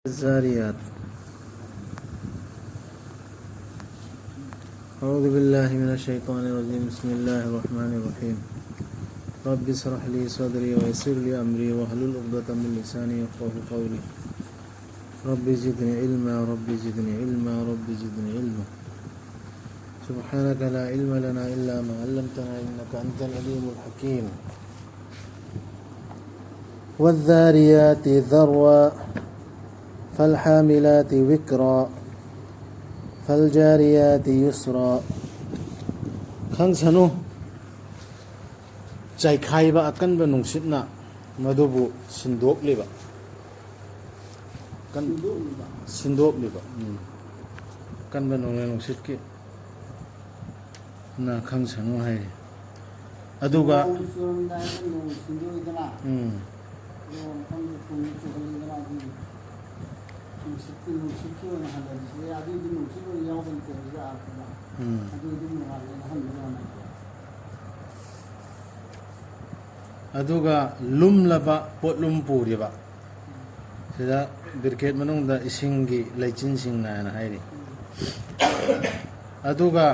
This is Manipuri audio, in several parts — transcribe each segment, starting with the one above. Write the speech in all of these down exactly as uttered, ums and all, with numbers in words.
الذاريات. أعوذ بالله من الشيطان الرجيم. بسم الله الرحمن الرحيم. رب اشرح لي صدري ويسر لي أمري واحلل عقدة من لساني يفقهوا قولي. رب زدني علما، رب زدني علما، رب زدني علما. سبحانك لا علم لنا إلا ما علمتنا إنك أنت العليم الحكيم. والذاريات ذروا، فالحاملات وقرا، فالجاريات يسرا. ꯈꯪꯁꯅꯨ, ꯆꯥꯏꯈꯥꯏꯕ ꯑꯀꯟꯕ ꯅꯨꯡꯁꯤꯠꯅ ꯃꯗꯨꯕꯨ ꯁꯤꯟꯗꯣꯛꯂꯤꯕ꯫ ꯀꯟ-, ꯁꯤꯟꯗꯣꯛꯂꯤꯕ꯫ ꯁꯤꯟꯗꯣꯛꯂꯤꯕ꯫ ꯎꯝ꯫ ꯀꯟꯕ ꯅꯣꯡꯂꯩ ꯅꯨꯡꯁꯤꯠꯀꯤ ꯅ ꯈꯪꯁꯅꯨ ꯍꯥꯏꯔꯤ꯫ ꯑꯗꯨꯒ ꯅꯣꯡ ꯆꯨꯔꯝꯗꯥꯏꯗ ꯅꯣꯡ ꯁꯤꯟꯗꯣꯛꯏꯗꯅ, ꯎꯝ꯫ ꯑꯗꯨꯒ ꯃꯐꯝꯗꯨ ꯊꯨꯝꯅ ꯆꯨꯍꯜꯂꯤꯗꯅ, ꯑꯗꯨꯒꯤ ꯅꯨꯡꯁꯤꯠꯀꯤ, ꯅꯨꯡꯁꯤꯠꯀꯤ ꯑꯣꯏꯅ ꯍꯜꯍꯜꯂꯤꯁꯦ, ꯑꯗꯨꯏꯗꯤ ꯅꯨꯡꯁꯤꯠ ꯑꯣꯏꯅ ꯌꯥꯎꯕ ꯅꯠꯇꯦꯕ, ꯁꯤ ꯑꯥꯔꯊꯗ꯫ ꯎꯝ꯫ ꯑꯗꯨꯏꯗꯤ ꯅꯣꯡꯉꯥꯜꯂꯦꯅ ꯍꯟꯕ ꯌꯥꯅꯤ꯫ ꯑꯗꯨꯒ ꯂꯨꯝꯂꯕ ꯄꯣꯠꯂꯨꯝ ꯄꯨꯔꯤꯕ, ꯁꯤꯗ ꯕ꯭ꯔꯤꯀꯦꯠ ꯃꯅꯨꯡꯗ ꯏꯁꯤꯡꯒꯤ ꯂꯩꯆꯤꯟꯁꯤꯡꯅ ꯍꯥꯏꯅ ꯍꯥꯏꯔꯤ꯫ ꯑꯗꯨꯒ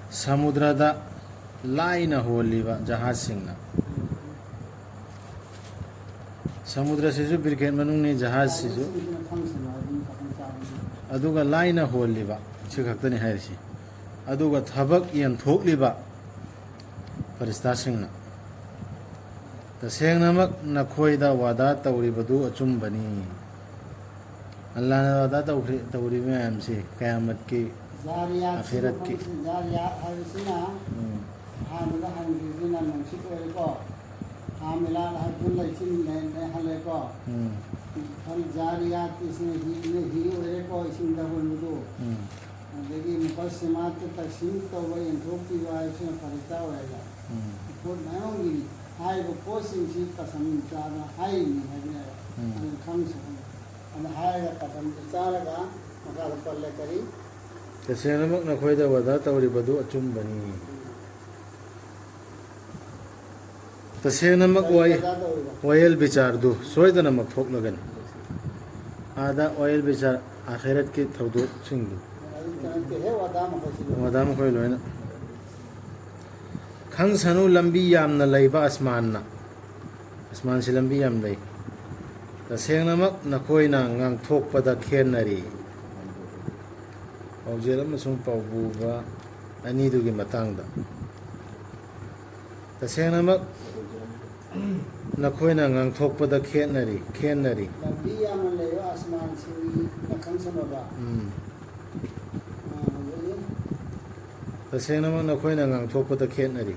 ꯁꯃꯨꯗ꯭ꯔꯗ ꯂꯥꯏꯅ ꯍꯣꯜꯂꯤꯕ ꯖꯍꯥꯖꯁꯤꯡꯅ꯫ ꯁꯃꯨꯗ꯭ꯔꯁꯤꯁꯨ ꯕ꯭ꯔꯤꯀꯦꯠ ꯃꯅꯨꯡꯅꯤ, ꯖꯍꯥꯖꯁꯤꯁꯨ꯫ ꯑꯗꯨꯒ ꯂꯥꯏꯅ ꯍꯣꯜꯂꯤꯕ, ꯁꯤ ꯈꯛꯇꯅꯤ ꯍꯥꯏꯔꯤꯁꯤ꯫ ꯑꯗꯨꯒ ꯊꯕꯛ ꯌꯦꯟꯊꯣꯛꯂꯤꯕ ꯐꯔꯤꯁꯇꯥꯁꯤꯡꯅ꯫ ꯇꯁꯦꯡꯅꯃꯛ ꯅꯈꯣꯏꯗ ꯋꯥꯗꯥ ꯇꯧꯔꯤꯕꯗꯨ ꯑꯆꯨꯝꯕꯅꯤ꯫ ꯑꯜꯂꯥꯍꯅ ꯋꯥꯗꯥ ꯇꯧꯈ꯭ꯔꯤ-, ꯇꯧꯔꯤꯕ ꯃꯌꯥꯝꯁꯤ ꯀꯌꯥꯃꯠꯀꯤ, ꯖꯥꯔꯤꯌꯥꯠꯁꯤꯅ ꯑꯈꯤꯔꯠꯀꯤ꯫ ꯈꯪꯁꯤ-, ꯖꯥꯔꯤꯌꯥꯠ ꯍꯥꯏꯕꯁꯤꯅ ꯎꯝ꯫ ꯑꯍꯥꯟꯕꯗ ꯍꯟꯈꯤꯕꯁꯤꯅ ꯅꯨꯡꯁꯤꯠ ꯑꯣꯏꯔꯦꯀꯣ꯫ ꯍꯥꯃꯤꯂꯥꯠ ꯍꯥꯏꯕꯗꯨ ꯂꯩꯆꯤꯟ ꯂꯩ-, ꯂꯩꯍꯜꯂꯦꯀꯣ꯫ ꯎꯝ꯫ ꯐꯜ ꯖꯥꯔꯤꯌꯥꯠꯀꯤꯁꯤꯅ ꯍꯤ, ꯍꯤ ꯑꯣꯏꯔꯦꯀꯣ, ꯏꯁꯤꯡꯗ ꯍꯣꯟꯕꯗꯨ꯫ ꯎꯝ꯫ ꯑꯗꯒꯤ ꯃꯨꯀꯁꯤꯃꯥꯠꯇ ꯇꯛꯁꯤꯝ ꯇꯧꯕ, ꯌꯦꯟꯊꯣꯛꯄꯤꯕ ꯍꯥꯏꯕꯁꯤꯅ ꯐꯔꯤꯁꯇꯥ ꯑꯣꯏꯔꯦ꯫ ꯎꯝ꯫ ꯄꯣꯠ ꯃꯌꯥꯝꯒꯤ ꯍꯥꯏꯔꯤꯕ ꯄꯣꯠꯁꯤꯡꯁꯤ ꯀꯁꯝ ꯆꯥꯗꯅ ꯍꯥꯏꯔꯤꯅꯤ ꯍꯥꯏꯕꯅꯦꯕ꯫ ꯎꯝ꯫ ꯑꯗꯨ ꯈꯪꯁꯅꯨ꯫ ꯑꯗꯨ ꯍꯥꯏꯔꯒ ꯀꯁꯝꯁꯤ ꯆꯥꯔꯒ ꯃꯈꯥꯗ ꯄꯜꯂꯦ ꯀꯔꯤ? ꯇꯁꯦꯡꯅꯃꯛ ꯅꯈꯣꯏꯗ ꯋꯥꯗꯥ ꯇꯧꯔꯤꯕꯗꯨ ꯑꯆꯨꯝꯕꯅꯤ꯫ ꯇꯁꯦꯡꯅꯃꯛ ꯀꯔꯤ ꯋꯥꯏ-, ꯋꯥꯗꯥ ꯇꯧꯔꯤꯕ? ꯋꯥꯌꯦꯜ ꯕꯤꯆꯥꯔꯗꯨ ꯁꯣꯏꯗꯅꯃꯛ ꯊꯣꯛꯂꯒꯅꯤ꯫ ꯑꯥꯗ ꯑꯣꯌꯦꯜ ꯕꯤꯆꯥꯔ ꯑꯥꯈꯤꯔꯠꯀꯤ ꯊꯧꯗꯣꯛꯁꯤꯡꯗꯨ꯫ ꯑꯗꯨ ꯆꯪꯉꯛꯇꯦꯍꯦ, ꯋꯥꯗꯥ ꯃꯈꯣꯏꯁꯤ ꯂꯣꯏ꯫ ꯋꯥꯗꯥ ꯃꯈꯣꯏ ꯂꯣꯏꯅ꯫ ꯈꯪꯁꯅꯨ ꯂꯝꯕꯤ ꯌꯥꯝꯅ ꯂꯩꯕ ꯑꯁꯃꯥꯟꯅ꯫ ꯑꯁꯃꯥꯟꯁꯤ ꯂꯝꯕꯤ ꯌꯥꯝ ꯂꯩ꯫ ꯇꯁꯦꯡꯅꯃꯛ ꯅꯈꯣꯏꯅ ꯉꯥꯡꯊꯣꯛꯄꯗ ꯈꯦꯠꯅꯔꯤ꯫ ꯄꯥꯎꯖꯦꯜ ꯑꯃꯁꯨꯡ ꯄꯥꯎꯕꯨꯕ ꯑꯅꯤꯗꯨꯒꯤ ꯃꯇꯥꯡꯗ꯫ ꯇꯁꯦꯡꯅꯃꯛ ꯅꯈꯣꯏꯅ ꯉꯥꯡꯊꯣꯛꯄꯗ ꯈꯦꯠꯅꯔꯤ, ꯈꯦꯠꯅꯔꯤ꯫ ꯂꯝꯕꯤ ꯌꯥꯝꯅ ꯂꯩꯕ ꯑꯁꯃꯥꯟꯁꯤꯡꯅ ꯈꯪꯁꯅꯨꯕ꯫ ꯎꯝ꯫ ꯑꯥ, ꯑꯗꯒꯤ ꯇꯁꯦꯡꯅꯃꯛ ꯅꯈꯣꯏꯅ ꯉꯥꯡꯊꯣꯛꯄꯗ ꯈꯦꯠꯅꯔꯤ꯫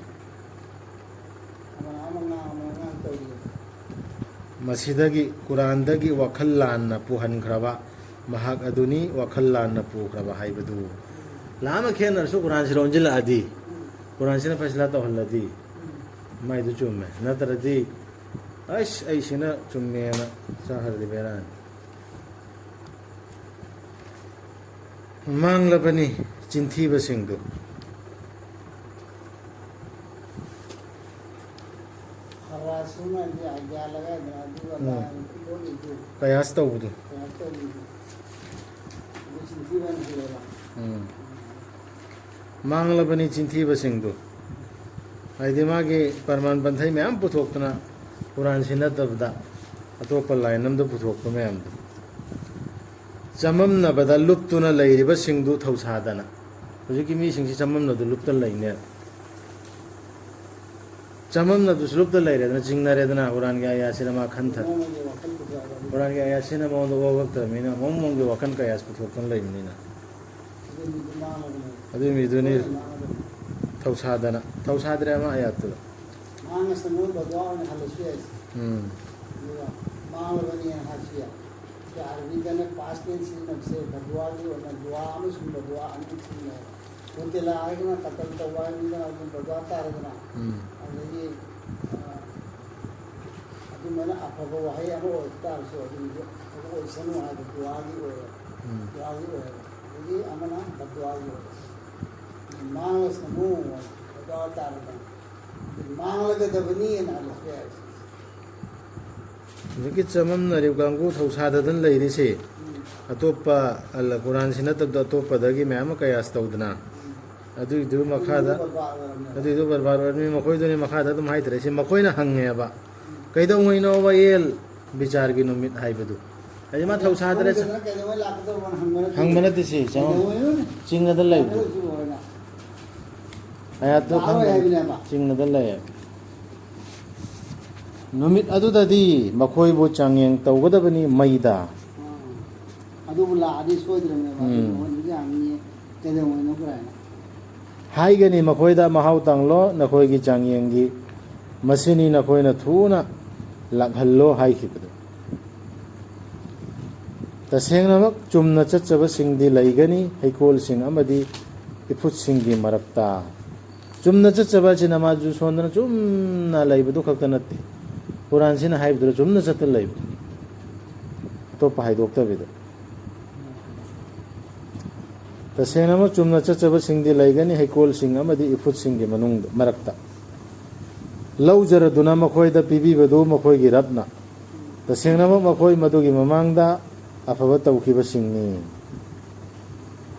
ꯑꯃꯅ ꯑꯃ ꯉꯥꯡ, ꯑꯃꯅ ꯉꯥꯡ ꯇꯧꯔꯤ꯫ ꯃꯁꯤꯗꯒꯤ ꯀꯨꯔꯥꯟꯗꯒꯤ ꯋꯥꯈꯜ ꯂꯥꯟꯅ ꯄꯨꯍꯟꯈ꯭ꯔꯕ ꯃꯍꯥꯛ ꯑꯗꯨꯅꯤ, ꯋꯥꯈꯜ ꯂꯥꯟꯅ ꯄꯨꯈ꯭ꯔꯕ ꯍꯥꯏꯕꯗꯨ꯫ ꯂꯥꯟ ꯑꯃ ꯈꯦꯠꯅꯔꯁꯨ ꯀꯨꯔꯥꯟꯁꯤꯗ ꯑꯣꯟꯁꯤꯜꯂꯛꯑꯗꯤ, ꯎꯝ꯫ ꯀꯨꯔꯥꯟꯁꯤꯅ ꯐꯩꯁꯂꯥ ꯇꯧꯍꯜꯂꯗꯤ, ꯎꯝ꯫ ꯃꯥꯏꯗꯨ ꯆꯨꯝꯃꯦ꯫ ꯅꯠꯇ꯭ꯔꯗꯤ, "ꯑꯩꯁ, ꯑꯩꯁꯤꯅ ꯆꯨꯝꯃꯦꯅ" ꯆꯥꯈ꯭ꯔꯗꯤ ꯕꯦꯔꯥꯅꯤ꯫ ꯃꯥꯡꯂꯕꯅꯤ ꯆꯤꯟꯊꯤꯕꯁꯤꯡꯗꯨ꯫ ꯐꯔꯥꯁꯨꯅ ꯑꯥꯏꯗꯤꯌꯥ ꯂꯒꯥꯏꯗꯅ ꯑꯗꯨ ꯑꯗꯥ ꯎꯝ꯫ ꯂꯣꯜꯂꯤꯗꯨ꯫ ꯀꯌꯥꯁ ꯇꯧꯕꯗꯨ꯫ ꯀꯌꯥꯁ ꯇꯧꯕꯗꯨ꯫ ꯑꯗꯨ ꯆꯤꯟꯊꯤꯕ ꯑꯃ ꯍꯦꯜꯂꯦꯕ꯫ ꯎꯝ꯫ ꯃꯥꯡꯂꯕꯅꯤ ꯆꯤꯟꯊꯤꯕꯁꯤꯡꯗꯨ꯫ ꯍꯥꯏꯗꯤ ꯃꯥꯒꯤ ꯄ꯭ꯔꯃꯥꯟ ꯄꯟꯊꯩ ꯃꯌꯥꯝ ꯄꯨꯊꯣꯛꯇꯅ ꯀꯨꯔꯥꯟꯁꯤ ꯅꯠꯇꯕꯗ ꯑꯇꯣꯞꯄ ꯂꯥꯏꯟ ꯑꯃꯗ ꯄꯨꯊꯣꯛꯄ ꯃꯌꯥꯝꯗꯣ꯫ ꯆꯃꯝꯅꯕꯗ ꯂꯨꯞꯇꯨꯅ ꯂꯩꯔꯤꯕꯁꯤꯡꯗꯨ ꯊꯧꯁꯥꯗꯅ꯫ ꯍꯧꯖꯤꯛꯀꯤ ꯃꯤꯁꯤꯡꯁꯤ ꯆꯃꯝꯅꯕꯗ ꯂꯨꯞꯇꯅ ꯂꯩꯅꯦ꯫ ꯆꯃꯝꯅꯕꯗꯨꯁꯨ ꯂꯨꯞꯇ ꯂꯩꯔꯦꯗꯅ, ꯆꯤꯡꯅꯔꯦꯗꯅ, ꯀꯨꯔꯥꯟꯒꯤ ꯑꯥꯌꯥꯠꯁꯤꯅ ꯃꯥ ꯈꯟꯊ-, ꯃꯑꯣꯡ ꯑꯃꯒꯤ ꯋꯥꯈꯜ ꯄꯨꯊꯣꯛꯑꯒ ꯑꯗꯨꯝ ꯀꯨꯔꯥꯟꯒꯤ ꯑꯥꯌꯥꯠꯁꯤꯅ ꯃꯉꯣꯟꯗ ꯋꯥꯐꯛꯇ꯭ꯔꯕꯅꯤꯅ, ꯃꯑꯣꯡ ꯃꯑꯣꯡꯒꯤ ꯋꯥꯈꯜ ꯀꯌꯥꯁ ꯄꯨꯊꯣꯛꯇꯨꯅ ꯂꯩꯕꯅꯤꯅ꯫ ꯑꯗꯨ ꯃꯤꯗꯨ ꯃꯥꯡꯉꯕꯅꯦ꯫ ꯑꯗꯨ ꯃꯤꯗꯨꯅꯤ ꯃꯥꯡꯉꯕꯅꯦ꯫ ꯊꯧꯁꯥꯗꯅ꯫ ꯊꯧꯁꯥꯗ꯭ꯔꯦ ꯑꯃ ꯑꯥꯌꯥꯠꯇꯨꯗ꯫ ꯃꯥꯡꯉꯁꯨ ꯃꯣꯏ ꯕꯗꯋꯥ ꯑꯣꯏꯅ ꯍꯜꯂꯁꯨ ꯌꯥꯏ꯫ ꯎꯝ꯫ ꯑꯗꯨꯒ ꯃꯥꯡꯂꯕꯅꯦꯅ ꯍꯥꯏꯁꯨ ꯌꯥꯏ꯫ ꯁꯤ ꯑꯥꯔꯕꯤꯗꯅ ꯄꯥꯁ ꯇꯦꯟꯁ ꯁꯤꯖꯤꯟꯅꯕꯁꯦ ꯕꯗꯋꯥꯒꯤ ꯑꯣꯏꯅ ꯗꯨꯋꯥ ꯑꯃꯁꯨꯡ ꯕꯗꯋꯥ ꯑꯅꯤ ꯁꯤꯖꯤꯟꯅꯩ꯫ ꯀꯨꯇꯤꯂꯥ ꯍꯥꯏꯗꯅ ꯀꯇꯜ ꯇꯧꯕ ꯍꯥꯏꯕꯅꯤꯅ ꯑꯗꯨꯝ ꯕꯗꯋꯥ ꯇꯥꯔꯦꯗꯅ꯫ ꯎꯝ꯫ ꯑꯗꯒꯤ, ꯑ, ꯑꯗꯨꯃꯥꯏꯅ ꯑꯐꯕ ꯋꯥꯍꯩ ꯑꯃ ꯑꯣꯏꯕ ꯇꯥꯔꯁꯨ ꯑꯗꯨꯝ ꯑꯐꯕ ꯑꯣꯏꯁꯅꯨ ꯍꯥꯏꯕ ꯗꯨꯋꯥꯒꯤ ꯑꯣꯏꯌꯦꯕ꯫ ꯎꯝ꯫ ꯗꯨꯋꯥꯒꯤ ꯑꯣꯏꯌꯦꯕ꯫ ꯑꯗꯒꯤ ꯑꯃꯅ ꯕꯗꯋꯥꯒꯤ ꯑꯣꯏꯌꯦꯕ꯫ ꯃꯥꯡꯂꯁꯅꯨ, ꯕꯗꯋꯥ ꯇꯥꯔꯦꯗꯅ꯫ ꯑꯗꯨ ꯃꯥꯡꯂꯒꯗꯕꯅꯤꯅ ꯍꯜꯂꯛꯄ ꯌꯥꯏ꯫ ꯍꯧꯖꯤꯛꯀꯤ ꯆꯃꯝꯅꯔꯤꯕ ꯀꯥꯡꯕꯨ ꯊꯧꯁꯥꯗꯗꯅ ꯂꯩꯔꯤꯁꯤ, ꯑꯇꯣꯞꯄ ꯑꯜꯂ ꯀꯨꯔꯥꯟꯁꯤ ꯅꯠꯇꯕꯗ ꯑꯇꯣꯞꯄꯗꯒꯤ ꯃꯌꯥꯝ ꯑꯃ ꯀꯌꯥꯁ ꯇꯧꯗꯅ, ꯑꯗꯨꯏꯗꯨ ꯃꯈꯥꯗ, ꯑꯗꯨꯏꯗꯨ ꯕꯔꯕꯥꯔ ꯑꯣꯏꯔꯝꯃꯤ, ꯃꯈꯣꯏꯗꯨꯅꯤ ꯃꯈꯥꯗ ꯑꯗꯨꯝ ꯍꯥꯏꯗ꯭ꯔꯦ꯫ ꯁꯤ ꯃꯈꯣꯏꯅ ꯍꯪꯉꯦꯕ, "ꯀꯩꯗꯧꯉꯩꯅꯣ ꯋꯥꯌꯦꯜ ꯕꯤꯆꯥꯔꯒꯤ ꯅꯨꯃꯤꯠ ꯍꯥꯏꯕꯗꯨ?" ꯍꯥꯏꯗꯤ ꯃꯥ ꯊꯧꯁꯥꯗ꯭ꯔꯦ꯫ ꯈꯪꯗꯗꯅ ꯀꯩꯗꯧꯉꯩ ꯂꯥꯛꯀꯗꯧꯕꯅꯣ ꯍꯪꯕ ꯅꯠꯇꯦ꯫ ꯍꯪꯕ ꯅꯠꯇꯦ ꯁꯤ, ꯆꯃꯝ-, ꯀꯩꯗꯧꯉꯩꯅꯣꯅꯦ? ꯆꯤꯡꯅꯗ ꯂꯩꯕꯗꯣ꯫ ꯂꯥꯛꯀꯗꯧꯁꯤꯕꯨ ꯑꯣꯏꯅ꯫ ꯑꯥꯌꯥꯠꯇꯣ ꯂꯥꯛꯑꯔꯣꯏ ꯈꯪꯗꯦ꯫ ꯍꯥꯏꯕꯅꯦꯕ꯫ ꯆꯤꯡꯅꯗ ꯂꯩꯌꯦꯕ꯫ ꯅꯨꯃꯤꯠ ꯑꯗꯨꯗꯗꯤ ꯃꯈꯣꯏꯕꯨ ꯆꯥꯡꯌꯦꯡ ꯇꯧꯒꯗꯕꯅꯤ ꯃꯩꯗ꯫ ꯑꯥ꯫ ꯑꯗꯨꯕꯨ ꯂꯥꯛꯑꯗꯤ ꯁꯣꯏꯗ꯭ꯔꯕꯅꯦꯕ꯫ ꯎꯝ꯫ ꯑꯗꯨꯕꯨ ꯍꯧꯖꯤꯛ ꯍꯪꯉꯤ, "ꯀꯩꯗꯧꯉꯩꯅꯣ?" ꯀꯥꯏꯅ꯫ ꯍꯥꯏꯒꯅꯤ ꯃꯈꯣꯏꯗ, "ꯃꯍꯥꯎ ꯇꯥꯡꯂꯣ ꯅꯈꯣꯏꯒꯤ ꯆꯥꯡꯌꯦꯡꯒꯤ, ꯃꯁꯤꯅꯤ ꯅꯈꯣꯏꯅ ꯊꯨꯅ ꯂꯥꯛꯍꯜꯂꯣ ꯍꯥꯏꯈꯤꯕꯗꯨ"꯫ ꯇꯁꯦꯡꯅꯃꯛ ꯆꯨꯝꯅ ꯆꯠꯆꯕꯁꯤꯡꯗꯤ ꯂꯩꯒꯅꯤ, ꯍꯩꯀꯣꯜꯁꯤꯡ ꯑꯃꯗꯤ ꯏꯐꯨꯠꯁꯤꯡꯒꯤ ꯃꯔꯛꯇ꯫ ꯆꯨꯝꯅ ꯆꯠꯆꯕ ꯑꯁꯤ ꯅꯃꯥꯖꯨ ꯁꯣꯟꯗꯅ ꯆꯨꯝꯅ ꯂꯩꯕꯗꯨ ꯈꯛꯇ ꯅꯠꯇꯦ꯫ ꯀꯨꯔꯥꯟꯁꯤꯅ ꯍꯥꯏꯕꯗꯨꯗ ꯆꯨꯝꯅ ꯆꯠꯇꯅ ꯂꯩꯕꯗꯨ, ꯑꯇꯣꯞꯄ ꯍꯥꯏꯗꯣꯛꯇꯕꯤꯗ꯫ ꯇꯁꯦꯡꯅꯃꯛ ꯆꯨꯝꯅ ꯆꯠꯆꯕꯁꯤꯡꯗꯤ ꯂꯩꯒꯅꯤ, ꯍꯩꯀꯣꯜꯁꯤꯡ ꯑꯃꯗꯤ ꯏꯐꯨꯠꯁꯤꯡꯒꯤ ꯃꯅꯨꯡꯗ, ꯃꯔꯛꯇ꯫ ꯂꯧꯖꯔꯗꯨꯅ ꯃꯈꯣꯏꯗ ꯄꯤꯕꯤꯕꯗꯨ ꯃꯈꯣꯏꯒꯤ ꯔꯕꯅ꯫ ꯇꯁꯦꯡꯅꯃꯛ ꯃꯈꯣꯏ ꯃꯗꯨꯒꯤ ꯃꯃꯥꯡꯗ ꯑꯐꯕ ꯇꯧꯈꯤꯕꯁꯤꯡꯅꯤ꯫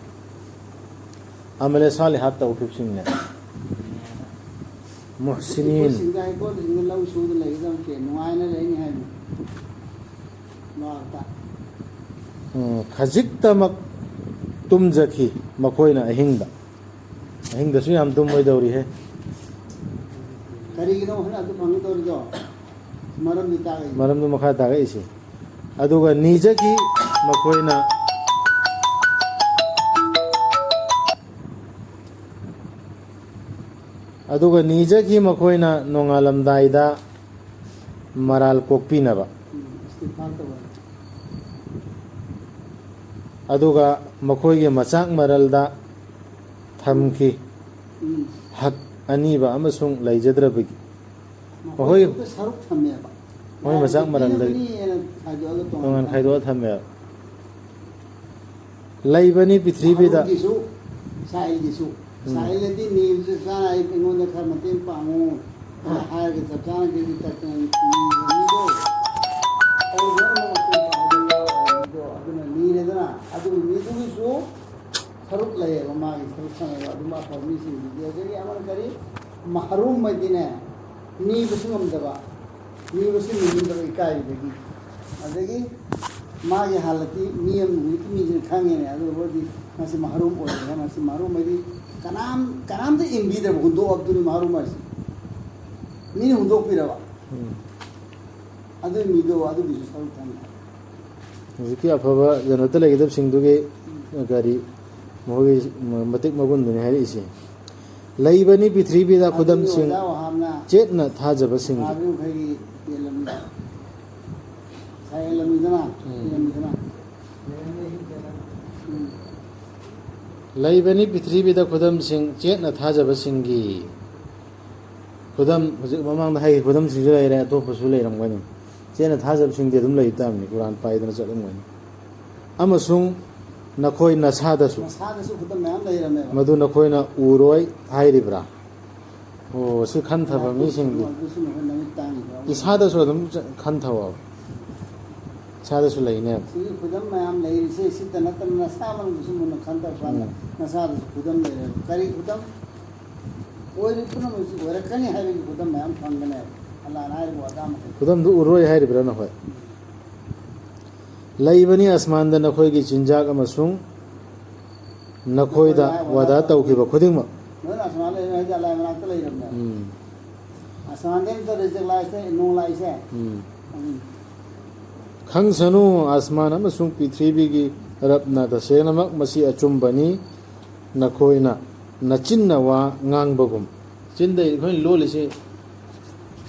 ꯑꯃꯂꯦ ꯁꯥꯂꯤꯍꯥꯠ ꯇꯧꯈꯤꯕꯁꯤꯡꯅꯦ꯫ ꯃꯨꯍꯁꯤꯅꯤꯟ꯫ ꯁꯤꯡꯗ ꯍꯩꯀꯣꯜꯁꯤꯡꯗ ꯂꯧ ꯁꯨꯗ ꯂꯩꯒꯗꯕꯁꯦ ꯅꯨꯡꯉꯥꯏꯅ ꯂꯩꯅꯤ ꯍꯥꯏꯕꯅꯤ꯫ ꯃꯍꯥꯛꯇ꯫ ꯎꯝ, ꯈꯖꯤꯛꯇꯃꯛ ꯇꯨꯝꯖꯈꯤ ꯃꯈꯣꯏꯅ ꯑꯍꯤꯡꯗ꯫ ꯑꯍꯤꯡꯗꯁꯨ ꯌꯥꯝ ꯇꯨꯝꯃꯣꯏꯗꯧꯔꯤꯍꯦ꯫ ꯀꯔꯤꯒꯤꯅꯣ ꯍꯣꯔꯦꯟ ꯑꯗꯨ ꯐꯪꯒꯗꯧꯔꯤꯗꯣ? ꯃꯔꯝꯗꯨ ꯇꯥꯛꯑꯦ꯫ ꯃꯔꯝꯗꯨ ꯃꯈꯥ ꯇꯥꯔꯛꯏꯁꯦ꯫ ꯑꯗꯨꯒ ꯅꯤꯖꯈꯤ ꯃꯈꯣꯏꯅ, ꯑꯗꯨꯒ ꯅꯤꯖꯈꯤ ꯃꯈꯣꯏꯅ ꯅꯣꯡꯉꯥꯜꯂꯝꯗꯥꯏꯗ ꯃꯔꯥꯜ ꯀꯣꯛꯄꯤꯅꯕ꯫ ꯎꯝ, ꯏꯁꯇꯤꯐꯥꯔ ꯇꯧꯕ꯫ ꯑꯗꯨꯒ ꯃꯈꯣꯏꯒꯤ ꯃꯆꯥꯛ ꯃꯔꯜꯗ ꯊꯝꯈꯤ꯫ ꯎꯝ꯫ ꯍꯛ ꯑꯅꯤꯕ ꯑꯃꯁꯨꯡ ꯂꯩꯖꯗ꯭ꯔꯕꯒꯤ꯫ ꯃꯈꯣꯏ ꯃꯈꯣꯏ ꯈꯛꯇ ꯁꯔꯨꯛ ꯊꯝꯃꯦꯕ꯫ ꯃꯣꯏ ꯃꯆꯥꯛ ꯃꯔꯜꯗꯒꯤ ꯄꯤꯅꯕꯅꯦꯅ ꯈꯥꯏꯗꯣꯛꯑꯒ ꯇꯣꯉꯥꯟ ꯇꯣꯉꯥꯟ ꯊꯝꯃꯦ꯫ ꯈꯥꯏꯗꯣꯛꯑ ꯊꯝꯃꯦꯕ꯫ ꯂꯩꯕꯅꯤ ꯄ꯭ꯔꯤꯊꯤꯕꯤꯗ꯫ ꯃꯥꯔꯨꯒꯤꯁꯨ, ꯁꯥꯏꯜꯒꯤꯁꯨ꯫ ꯎꯝ꯫ ꯁꯥꯏꯜꯅꯗꯤ ꯅꯤꯕꯁꯨ ꯆꯞ ꯆꯥꯅ ꯑꯩ, ꯑꯩꯉꯣꯟꯗ ꯈꯔ ꯃꯇꯦꯡ ꯄꯥꯡꯉꯨ ꯍꯥꯏꯔꯒ ꯆꯞ ꯆꯥꯅ ꯀꯦꯖꯤ ꯇꯔꯦꯠ ꯅꯤꯕꯅꯤꯗꯣ꯫ ꯑꯗꯨ ꯂꯣꯏꯅꯃꯛ ꯃꯄꯨꯡ ꯐꯥꯕꯗ ꯌꯥꯎꯔꯦ꯫ ꯑꯗꯨꯅ ꯅꯤꯔꯦꯗꯅ, ꯑꯗꯨꯒꯤ ꯃꯤꯗꯨꯒꯤꯁꯨ ꯁꯔꯨꯛ ꯂꯩꯌꯦꯕ, ꯃꯥꯒꯤ ꯁꯔꯨꯛ ꯆꯪꯉꯦꯕ꯫ ꯑꯗꯨꯝꯕ ꯑꯐꯕ ꯃꯤꯁꯤꯡꯗꯨꯗꯤ꯫ ꯑꯗꯒꯤ ꯑꯃꯅ ꯀꯔꯤ? ꯃꯍꯔꯨꯝ ꯍꯥꯏꯗꯤꯅꯦ, ꯅꯤꯕꯁꯨ ꯉꯝꯗꯕ, ꯅꯤꯕꯁꯨ ꯅꯤꯅꯤꯡꯗꯕ ꯏꯀꯥꯏꯕꯗꯒꯤ꯫ ꯑꯗꯒꯤ ꯃꯥꯒꯤ ꯍꯥꯂꯠꯇꯤ ꯃꯤ ꯑꯃ, ꯍꯧꯖꯤꯛꯀꯤ ꯃꯤꯁꯤꯅ ꯈꯪꯉꯦꯅꯦ꯫ ꯑꯗꯨ ꯑꯣꯏꯔꯗꯤ ꯃꯁꯤ ꯃꯍꯔꯨꯝ ꯑꯣꯏꯔꯦ꯫ ꯃꯁꯤ ꯃꯍꯔꯨꯝ ꯍꯥꯏꯗꯤ ꯀꯅꯥꯝ, ꯀꯅꯥꯝꯇ ꯏꯟꯕꯤꯗ꯭ꯔꯕ, ꯍꯨꯟꯗꯣꯛꯑꯕꯗꯨꯅꯤ ꯃꯍꯔꯨꯝ ꯍꯥꯏꯁꯦ꯫ ꯃꯤꯅ ꯍꯨꯟꯗꯣꯛꯄꯤꯔꯕ꯫ ꯎꯝ꯫ ꯑꯗꯨꯒꯤ ꯃꯤꯗꯣ, ꯑꯗꯨꯒꯤꯁꯨ ꯁꯔꯨꯛ ꯊꯝꯃꯤ꯫ ꯍꯧꯖꯤꯛꯀꯤ ꯑꯐꯕ ꯖꯅꯠꯇ ꯂꯩꯒꯗꯕꯁꯤꯡꯗꯨꯒꯤ ꯀꯔꯤ, ꯃꯈꯣꯏꯒꯤ ꯃꯇꯤꯛ ꯃꯒꯨꯟꯗꯨꯅꯤ ꯍꯥꯏꯔꯛꯏꯁꯦ꯫ ꯂꯩꯕꯅꯤ ꯄ꯭ꯔꯤꯊꯤꯕꯤꯗ ꯈꯨꯗꯝꯁꯤꯡ ꯑꯗꯨꯒꯤ ꯑꯣꯖꯥ ꯋꯥꯍꯥꯞꯅ ꯆꯦꯠꯅ ꯊꯥꯖꯕꯁꯤꯡꯒꯤ꯫ ꯃꯍꯥꯕꯤꯔ ꯃꯈꯣꯏꯒꯤ ꯄꯦꯜꯂꯝꯃꯤ-, ꯁꯥꯏꯍꯦꯜꯂꯝꯃꯤꯗꯅ, ꯎꯝ꯫ ꯄꯦꯜꯂꯝꯃꯤꯗꯅ꯫ ꯎꯝ꯫ ꯂꯩꯕꯅꯤ ꯄ꯭ꯔꯤꯊꯤꯕꯤꯗ ꯈꯨꯗꯝꯁꯤꯡ ꯆꯦꯠꯅ ꯊꯥꯖꯕꯁꯤꯡꯒꯤ꯫ ꯈꯨꯗꯝ, ꯍꯧꯖꯤꯛ ꯃꯃꯥꯡꯗ ꯍꯥꯏꯈꯤꯕ ꯈꯨꯗꯝꯁꯤꯡꯁꯨ ꯂꯩꯔꯦ, ꯑꯇꯣꯞꯄꯁꯨ ꯂꯩꯔꯝꯒꯅꯤ꯫ ꯆꯦꯠꯅ ꯊꯥꯖꯕꯁꯤꯡꯗꯤ ꯑꯗꯨꯝ ꯂꯩ ꯇꯥꯕꯅꯤ, ꯀꯨꯔꯥꯟ ꯄꯥꯏꯗꯅ ꯆꯠꯂꯝꯒꯅꯤ꯫ ꯑꯃꯁꯨꯡ ꯅꯈꯣꯏ ꯅꯁꯥꯗꯁꯨ꯫ ꯅꯁꯥꯗꯁꯨ ꯈꯨꯗꯝ ꯃꯌꯥꯝ ꯂꯩꯔꯝꯃꯦꯕ꯫ ꯃꯗꯨ ꯅꯈꯣꯏꯅ ꯎꯔꯣꯏ ꯍꯥꯏꯔꯤꯕ꯭ꯔꯥ? ꯑꯣ, ꯁꯤ ꯈꯟꯊꯕ ꯃꯤꯁꯤꯡꯗꯤ꯫ ꯑꯗꯨꯁꯨ ꯅꯈꯣꯏ ꯅꯃꯤꯠ ꯇꯥꯡꯉꯤꯕ꯭ꯔꯥ? ꯏꯁꯥꯗꯁꯨ ꯑꯗꯨꯝ ꯆ-, ꯈꯟꯊꯧꯑꯕ꯫ ꯏꯁꯥꯗꯁꯨ ꯂꯩꯅꯦꯕ꯫ ꯁꯤꯒꯤ ꯈꯨꯗꯝ ꯃꯌꯥꯝ ꯂꯩꯔꯤꯁꯦ ꯁꯤꯇ ꯅꯠꯇꯅ ꯅꯁꯥ ꯃꯅꯨꯡꯗꯁꯨ ꯃꯨꯟꯅ ꯈꯟꯊꯕ ꯀꯥꯟꯗ ꯎꯝ꯫ ꯅꯁꯥꯗꯁꯨ ꯈꯨꯗꯝ ꯂꯩꯔꯦꯕ꯫ ꯀꯔꯤ ꯈꯨꯗꯝ? ꯑꯣꯏꯔꯤꯕ ꯄꯨꯝꯅꯃꯛꯁꯤ ꯑꯣꯏꯔꯛꯀꯅꯤ ꯍꯥꯏꯕꯒꯤ ꯈꯨꯗꯝ ꯃꯌꯥꯝ ꯐꯪꯒꯅꯦꯕ꯫ ꯑꯜꯂꯥꯍꯅ ꯍꯥꯏꯔꯤꯕ ꯋꯥꯗꯥ ꯃꯈꯩ꯫ ꯈꯨꯗꯝꯗꯨ ꯎꯔꯣꯏ ꯍꯥꯏꯔꯤꯕ꯭ꯔꯥ ꯅꯈꯣꯏ? ꯂꯩꯕꯅꯤ ꯑꯁꯃꯥꯟꯗ ꯅꯈꯣꯏꯒꯤ ꯆꯤꯟꯖꯥꯛ ꯑꯃꯁꯨꯡ ꯅꯈꯣꯏꯗ ꯅꯈꯣꯏꯗ ꯋꯥꯗꯥ ꯋꯥꯗꯥ ꯇꯧꯈꯤꯕ ꯈꯨꯗꯤꯡꯃꯛ꯫ ꯅꯣꯏꯅ ꯑꯁꯃꯥꯟ ꯂꯩꯔꯤꯉꯩꯗ ꯑꯜꯂꯥꯍ ꯃꯅꯥꯛꯇ ꯂꯩꯔꯕꯅꯦꯕ꯫ ꯎꯝ꯫ ꯑꯁꯃꯥꯟꯗꯒꯤ ꯅꯠꯇ꯭ꯔꯣ ꯔꯤꯖꯤꯛ ꯂꯥꯛꯏꯁꯦ, ꯅꯣꯡ ꯂꯥꯛꯏꯁꯦ? ꯎꯝ꯫ ꯎꯝ꯫ ꯈꯪꯁꯅꯨ, ꯑꯁꯃꯥꯟ ꯑꯃꯁꯨꯡ ꯄ꯭ꯔꯤꯊꯤꯕꯤꯒꯤ ꯔꯕꯅ ꯇꯁꯦꯡꯅꯃꯛ ꯃꯁꯤ ꯑꯆꯨꯝꯕꯅꯤ, ꯅꯈꯣꯏꯅ ꯅꯆꯤꯟꯅ ꯋꯥ ꯉꯥꯡꯕꯒꯨꯝ꯫ ꯆꯤꯟꯗꯩ ꯑꯩꯈꯣꯏꯅ ꯂꯣꯜꯂꯤꯁꯤ,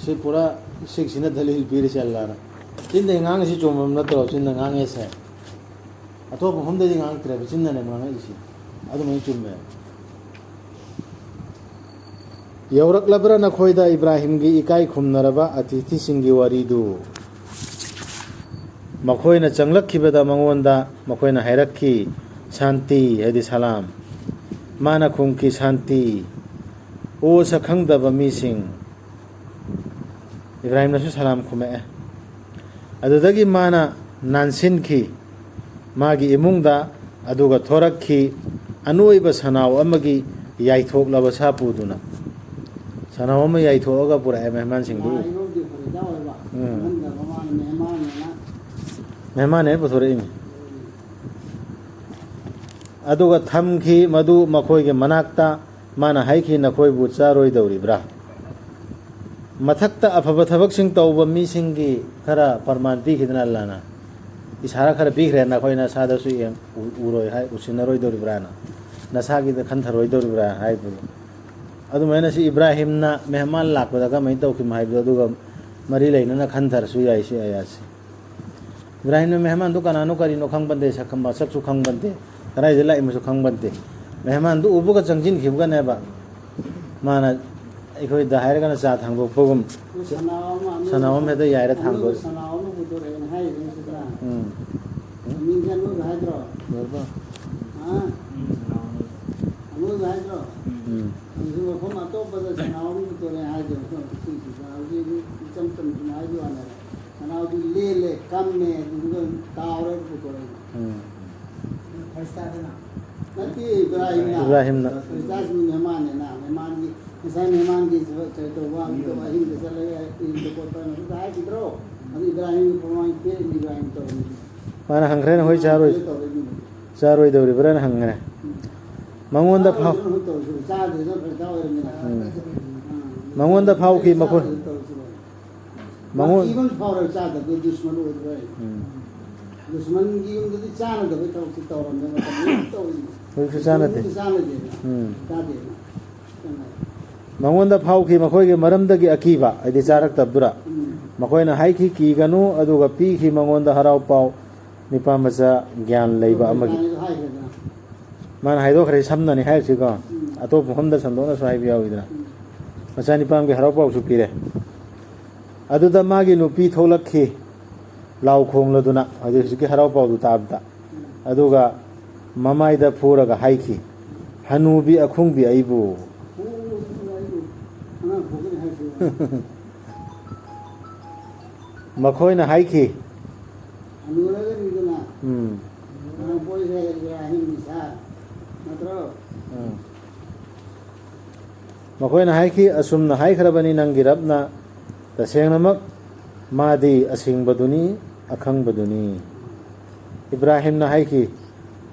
ꯁꯤ ꯄꯨꯔꯥ ꯁꯤꯛꯁꯤꯅ ꯗꯂꯤꯜ ꯄꯤꯔꯤꯁꯦ ꯑꯜꯂꯥꯅ꯫ ꯆꯤꯟꯗꯩ ꯉꯥꯡꯉꯤꯁꯤ ꯆꯨꯝꯕ ꯅꯠꯇ꯭ꯔꯣ? ꯆꯤꯟꯅ ꯉꯥꯡꯉꯦꯁꯦ꯫ ꯑꯇꯣꯞꯄ ꯃꯐꯝꯗꯗꯤ ꯉꯥꯡꯉꯛꯇ꯭ꯔꯦꯕ, ꯆꯤꯟꯅꯅꯦꯕ ꯉꯥꯡꯉꯛꯏꯁꯤ꯫ ꯑꯗꯨꯃꯥꯏꯅ ꯆꯨꯝꯃꯦ꯫ ꯌꯧꯔꯛꯂꯕ꯭ꯔꯥ ꯅꯈꯣꯏꯗ ꯏꯕ꯭ꯔꯥꯍꯤꯝꯒꯤ ꯏꯀꯥꯏ ꯈꯨꯝꯅꯔꯕ ꯑꯇꯤꯊꯤꯁꯤꯡꯒꯤ ꯋꯥꯔꯤꯗꯨ? ꯃꯈꯣꯏꯅ ꯆꯪꯂꯛꯈꯤꯕꯗ ꯃꯉꯣꯟꯗ ꯃꯈꯣꯏꯅ ꯍꯥꯏꯔꯛꯈꯤ, "ꯁꯥꯟꯇꯤ", ꯍꯥꯏꯗꯤ ꯁꯂꯥꯝ꯫ ꯃꯥꯅ ꯈꯨꯝꯈꯤ, "ꯁꯥꯟꯇꯤ, ꯑꯣ ꯁꯛꯈꯪꯗꯕ ꯃꯤꯁꯤꯡ"꯫ ꯏꯕ꯭ꯔꯥꯍꯤꯝꯅꯁꯨ ꯁꯂꯥꯝ ꯈꯨꯝꯃꯛꯑꯦ꯫ ꯑꯗꯨꯗꯒꯤ ꯃꯥꯅ ꯅꯥꯟꯁꯤꯟꯈꯤ ꯃꯥꯒꯤ ꯏꯃꯨꯡꯗ, ꯑꯗꯨꯒ ꯊꯣꯔꯛꯈꯤ ꯑꯅꯣꯏꯕ ꯁꯅꯥꯎ ꯑꯃꯒꯤ ꯌꯥꯏꯊꯣꯛꯂꯕ ꯁꯥ ꯄꯨꯗꯨꯅ꯫ ꯁꯅꯥꯎ ꯑꯃ ꯌꯥꯏꯊꯣꯛꯑꯒ ꯄꯨꯔꯛꯑꯦ ꯃꯦꯍꯃꯥꯟꯁꯤꯡꯗꯨ꯫ ꯎꯝ꯫ ꯃꯦꯍꯃꯥꯟꯅꯦꯅ ꯄꯨꯊꯣꯔꯛꯏꯅꯤ꯫ ꯑꯗꯨꯒ ꯊꯝꯈꯤ ꯃꯗꯨ ꯃꯈꯣꯏꯒꯤ ꯃꯅꯥꯛꯇ꯫ ꯃꯥꯅ ꯍꯥꯏꯈꯤ, "ꯅꯈꯣꯏꯕꯨ ꯆꯥꯔꯣꯏꯗꯧꯔꯤꯕ꯭ꯔꯥ?" ꯃꯊꯛꯇ ꯑꯐꯕ ꯊꯕꯛꯁꯤꯡ ꯇꯧꯕ ꯃꯤꯁꯤꯡꯒꯤ ꯈꯔ ꯄ꯭ꯔꯃꯥꯟ ꯄꯤꯈꯤꯗꯅ ꯑꯜꯂꯥꯅ꯫ ꯏꯁꯥꯔꯥ ꯈꯔ ꯄꯤꯈ꯭ꯔꯦ, "ꯅꯈꯣꯏ ꯅꯁꯥꯗꯁꯨ ꯌꯦꯡ-, ꯎ-, ꯎꯔꯣꯏ ꯍꯥꯏ, ꯎꯁꯤꯟꯅꯔꯣꯏꯗꯧꯔꯤꯕ꯭ꯔꯥꯅ? ꯅꯁꯥꯒꯤꯗ ꯈꯟꯊꯔꯣꯏꯗꯧꯔꯤꯕ꯭ꯔꯥ?" ꯍꯥꯏꯕꯗꯣ꯫ ꯑꯗꯨꯃꯥꯏꯅ ꯁꯤ ꯏꯕ꯭ꯔꯥꯍꯤꯝꯅ ꯃꯦꯍꯃꯥꯟ ꯂꯥꯛꯄꯗ ꯀꯃꯥꯏꯅ ꯇꯧꯈꯤꯕꯅꯣ ꯍꯥꯏꯕꯗꯣ, ꯑꯗꯨꯒ ꯃꯔꯤ ꯂꯩꯅꯅ ꯈꯟꯊꯔꯁꯨ ꯌꯥꯏ ꯁꯤ ꯑꯌꯥꯠꯁꯦ꯫ ꯏꯕ꯭ꯔꯥꯍꯤꯝꯅ ꯃꯦꯍꯃꯥꯟꯗꯨ ꯀꯅꯥꯅꯣ ꯀꯔꯤꯅꯣ ꯈꯪꯕꯟꯗꯦ, ꯁꯛ-, ꯃꯁꯛꯁꯨ ꯈꯪꯕꯟꯗꯦ, ꯀꯗꯥꯏꯗ ꯂꯥꯛꯏꯃꯁꯨ ꯈꯪꯕꯟꯗꯦ꯫ ꯃꯦꯍꯃꯥꯟꯗꯨ ꯎꯕꯒ ꯆꯪꯁꯤꯟꯈꯤꯕꯒꯅꯦꯕ ꯃꯥꯅ ꯑꯩꯈꯣꯏꯗ ꯍꯥꯏꯔꯒꯅ ꯆꯥ ꯊꯥꯡꯗꯣꯛꯄꯒꯨꯝ, ꯁꯅꯥ ꯑꯃ, ꯁꯅꯥ ꯑꯃ ꯍꯦꯛꯇ ꯌꯥꯏꯔ ꯑꯅꯧꯕ ꯊꯥꯡꯗꯣꯛ-, ꯁꯅꯥ ꯑꯃ ꯄꯨꯊꯣꯔꯛꯑꯦꯅ ꯍꯥꯏꯔꯤꯁꯤꯅ ꯁꯤꯗ꯫ ꯎꯝ꯫ ꯃꯤꯡꯁꯦ ꯑꯅꯣꯏꯕ ꯍꯥꯏꯗ꯭ꯔꯣ? ꯂꯣꯏꯕ꯫ ꯍꯥ? ꯑꯅꯣꯏꯕ ꯍꯥꯏꯗ꯭ꯔꯣ? ꯎꯝ꯫ ꯑꯗꯨꯁꯨ ꯃꯐꯝ ꯑꯇꯣꯞꯄꯗ ꯁꯅꯥ ꯑꯃ ꯄꯨꯊꯣꯔꯛꯑꯦ ꯍꯥꯏꯗ꯭ꯔꯣ? ꯁꯤꯁꯤꯗ ꯍꯧꯖꯤꯛ ꯏꯆꯝ ꯆꯝꯅ ꯁꯨꯝ ꯍꯥꯏꯕ ꯋꯥꯅꯦꯕ꯫ ꯁꯅꯥꯗꯨ ꯂꯦꯜꯂꯦ, ꯀꯝꯃꯦ, ꯑꯗꯨꯗꯨꯒ ꯇꯥꯎꯔꯦ ꯄꯨꯊꯣꯔꯛꯏ꯫ ꯎꯝ꯫ ꯈ꯭ꯔꯤꯁꯇꯥꯗꯅ? ꯅꯠꯇꯦ, ꯏꯕ꯭ꯔꯥꯍꯤꯝꯅ꯫ ꯏꯕ꯭ꯔꯥꯍꯤꯝꯅ꯫ ꯈ꯭ꯔꯤꯁꯇꯥꯁꯨ ꯃꯦꯍꯃꯥꯟꯅꯦꯅ, ꯃꯦꯍꯃꯥꯟꯒꯤ, ꯉꯁꯥꯏ ꯃꯦꯍꯃꯥꯟꯒꯤ ꯀꯩ ꯇꯧꯕ, ꯑꯗꯨ ꯇꯧꯕ, ꯑꯍꯤꯡꯗ ꯆꯠꯂꯒ ꯏꯔꯨꯕ ꯈꯣꯠꯄ ꯑꯗꯨꯗ ꯍꯥꯏꯈꯤꯗ꯭ꯔꯣ? ꯑꯗꯨ ꯏꯕ꯭ꯔꯥꯍꯤꯝꯒꯤ ꯃꯃꯥꯡ ꯄꯤꯔꯛꯏ, ꯏꯕ꯭ꯔꯥꯍꯤꯝ ꯇꯧꯔꯝꯃꯤ꯫ ꯃꯥꯅ ꯍꯪꯈ꯭ꯔꯦ, "ꯅꯈꯣꯏ ꯆꯥꯔꯣꯏ-, ꯇꯧꯔꯛꯏ꯫ ꯆꯥꯔꯣꯏꯗꯧꯔꯤꯕ꯭ꯔꯥꯅ ꯍꯪꯈ꯭ꯔꯦ꯫ ꯃꯉꯣꯟꯗ ꯐꯥꯎ-" ꯆꯥꯔꯣꯏꯗꯧꯔꯤꯕ꯭ꯔꯥ ꯇꯧꯔꯤꯁꯤ? ꯆꯥꯗ꯭ꯔꯦꯗꯅ ꯈ꯭ꯔꯤꯁꯇꯥ ꯑꯣꯏꯔꯝꯃꯤꯅ꯫ ꯎꯝ꯫ ꯎꯝ꯫ ꯃꯉꯣꯟꯗ ꯐꯥꯎꯈꯤ, ꯃꯈꯣꯏ-, ꯆꯥꯗ꯭ꯔꯦꯗꯅ ꯇꯧꯔꯤꯁꯤ꯫ ꯃꯉꯣꯟ- ꯃꯥ ꯀꯤꯕ ꯑꯃꯁꯨ ꯐꯥꯎꯔꯦꯕ, ꯆꯥꯗꯕꯗꯣ ꯗꯨꯁꯃꯟ ꯑꯣꯏꯗ꯭ꯔꯣꯏ? ꯎꯝ꯫ ꯗꯨꯁꯃꯟꯒꯤ ꯌꯨꯝꯗꯗꯤ ꯆꯥꯅꯗꯕꯩ ꯊꯕꯛꯁꯤ ꯇꯧꯔꯝꯃꯦ, ꯃꯇꯝ ꯑꯗꯨꯝ ꯇꯧꯔꯤꯅꯤ꯫ ꯍꯧꯖꯤꯛꯁꯨ ꯆꯥꯅꯗꯦ꯫ ꯍꯧꯖꯤꯛꯁꯨ ꯆꯥꯅꯗꯦꯅ꯫ ꯎꯝ꯫ ꯆꯥꯗꯦꯅ꯫ ꯃꯉꯣꯟꯗ ꯐꯥꯎꯈꯤ ꯃꯈꯣꯏꯒꯤ ꯃꯔꯝꯗꯒꯤ ꯑꯀꯤꯕ, ꯍꯥꯏꯗꯤ ꯆꯥꯔꯛꯇꯕꯗꯨꯗ꯫ ꯎꯝ꯫ ꯃꯈꯣꯏꯅ ꯍꯥꯏꯈꯤ, "ꯀꯤꯒꯅꯨ," ꯑꯗꯨꯒ ꯄꯤꯈꯤ ꯃꯉꯣꯟꯗ ꯍꯔꯥꯎ ꯄꯥꯎ, ꯅꯤꯄꯥ ꯃꯆꯥ ꯒ꯭ꯌꯥꯟ ꯂꯩꯕ ꯑꯃꯒꯤ꯫ ꯍꯥꯏꯈ꯭ꯔꯦꯗꯅ꯫ ꯃꯥꯅ ꯍꯥꯏꯗꯣꯛꯈ꯭ꯔꯦ, ꯁꯝꯅꯅꯤ ꯍꯥꯏꯔꯤꯁꯤꯀꯣ꯫ ꯎꯝ꯫ ꯑꯇꯣꯞꯄ ꯃꯐꯝꯗ ꯁꯟꯗꯣꯛꯅꯁꯨ ꯍꯥꯏꯕ ꯌꯥꯎꯋꯤꯗꯅ꯫ ꯎꯝ꯫ ꯃꯆꯥꯅꯤꯄꯥ ꯑꯃꯒꯤ ꯍꯔꯥꯎ ꯄꯥꯎꯁꯨ ꯄꯤꯔꯦ꯫ ꯑꯗꯨꯗ ꯃꯥꯒꯤ ꯅꯨꯄꯤ ꯊꯣꯛꯂꯛꯈꯤ, ꯂꯥꯎ ꯈꯣꯡꯂꯗꯨꯅ, ꯍꯧꯖꯤꯛ ꯍꯧꯖꯤꯛꯀꯤ ꯍꯔꯥꯎ ꯄꯥꯎꯗꯨ ꯇꯥꯕꯗ꯫ ꯎꯝ꯫ ꯑꯗꯨꯒ ꯃꯃꯥꯏꯗ ꯐꯨꯔꯒ ꯍꯥꯏꯈꯤ, "ꯍꯅꯨꯕꯤ ꯑꯈꯨꯡꯕꯤ ꯑꯩꯕꯨ"꯫ ꯑꯉꯥꯡ ꯄꯣꯛꯀꯅꯤ ꯍꯥꯏꯁꯤꯕ? ꯃꯈꯣꯏꯅ ꯍꯥꯏꯈꯤ꯫ ꯍꯅꯨꯔꯒꯅꯤꯗꯅ꯫ ꯎꯝ꯫ ꯍꯅꯨꯄꯣꯏꯁꯦ ꯏꯕ꯭ꯔꯥꯍꯤꯝ ꯏꯁꯥ ꯅꯠꯇ꯭ꯔꯣ? ꯎꯝ꯫ ꯃꯈꯣꯏꯅ ꯍꯥꯏꯈꯤ, "ꯑꯁꯨꯝꯅ ꯍꯥꯏꯈ꯭ꯔꯕꯅꯤ ꯅꯪꯒꯤ ꯔꯕꯅ, ꯇꯁꯦꯡꯅꯃꯛ ꯃꯥꯗꯤ ꯑꯁꯤꯡꯕꯗꯨꯅꯤ, ꯑꯈꯪꯕꯗꯨꯅꯤ꯫" ꯏꯕ꯭ꯔꯥꯍꯤꯝꯅ ꯍꯥꯏꯈꯤ,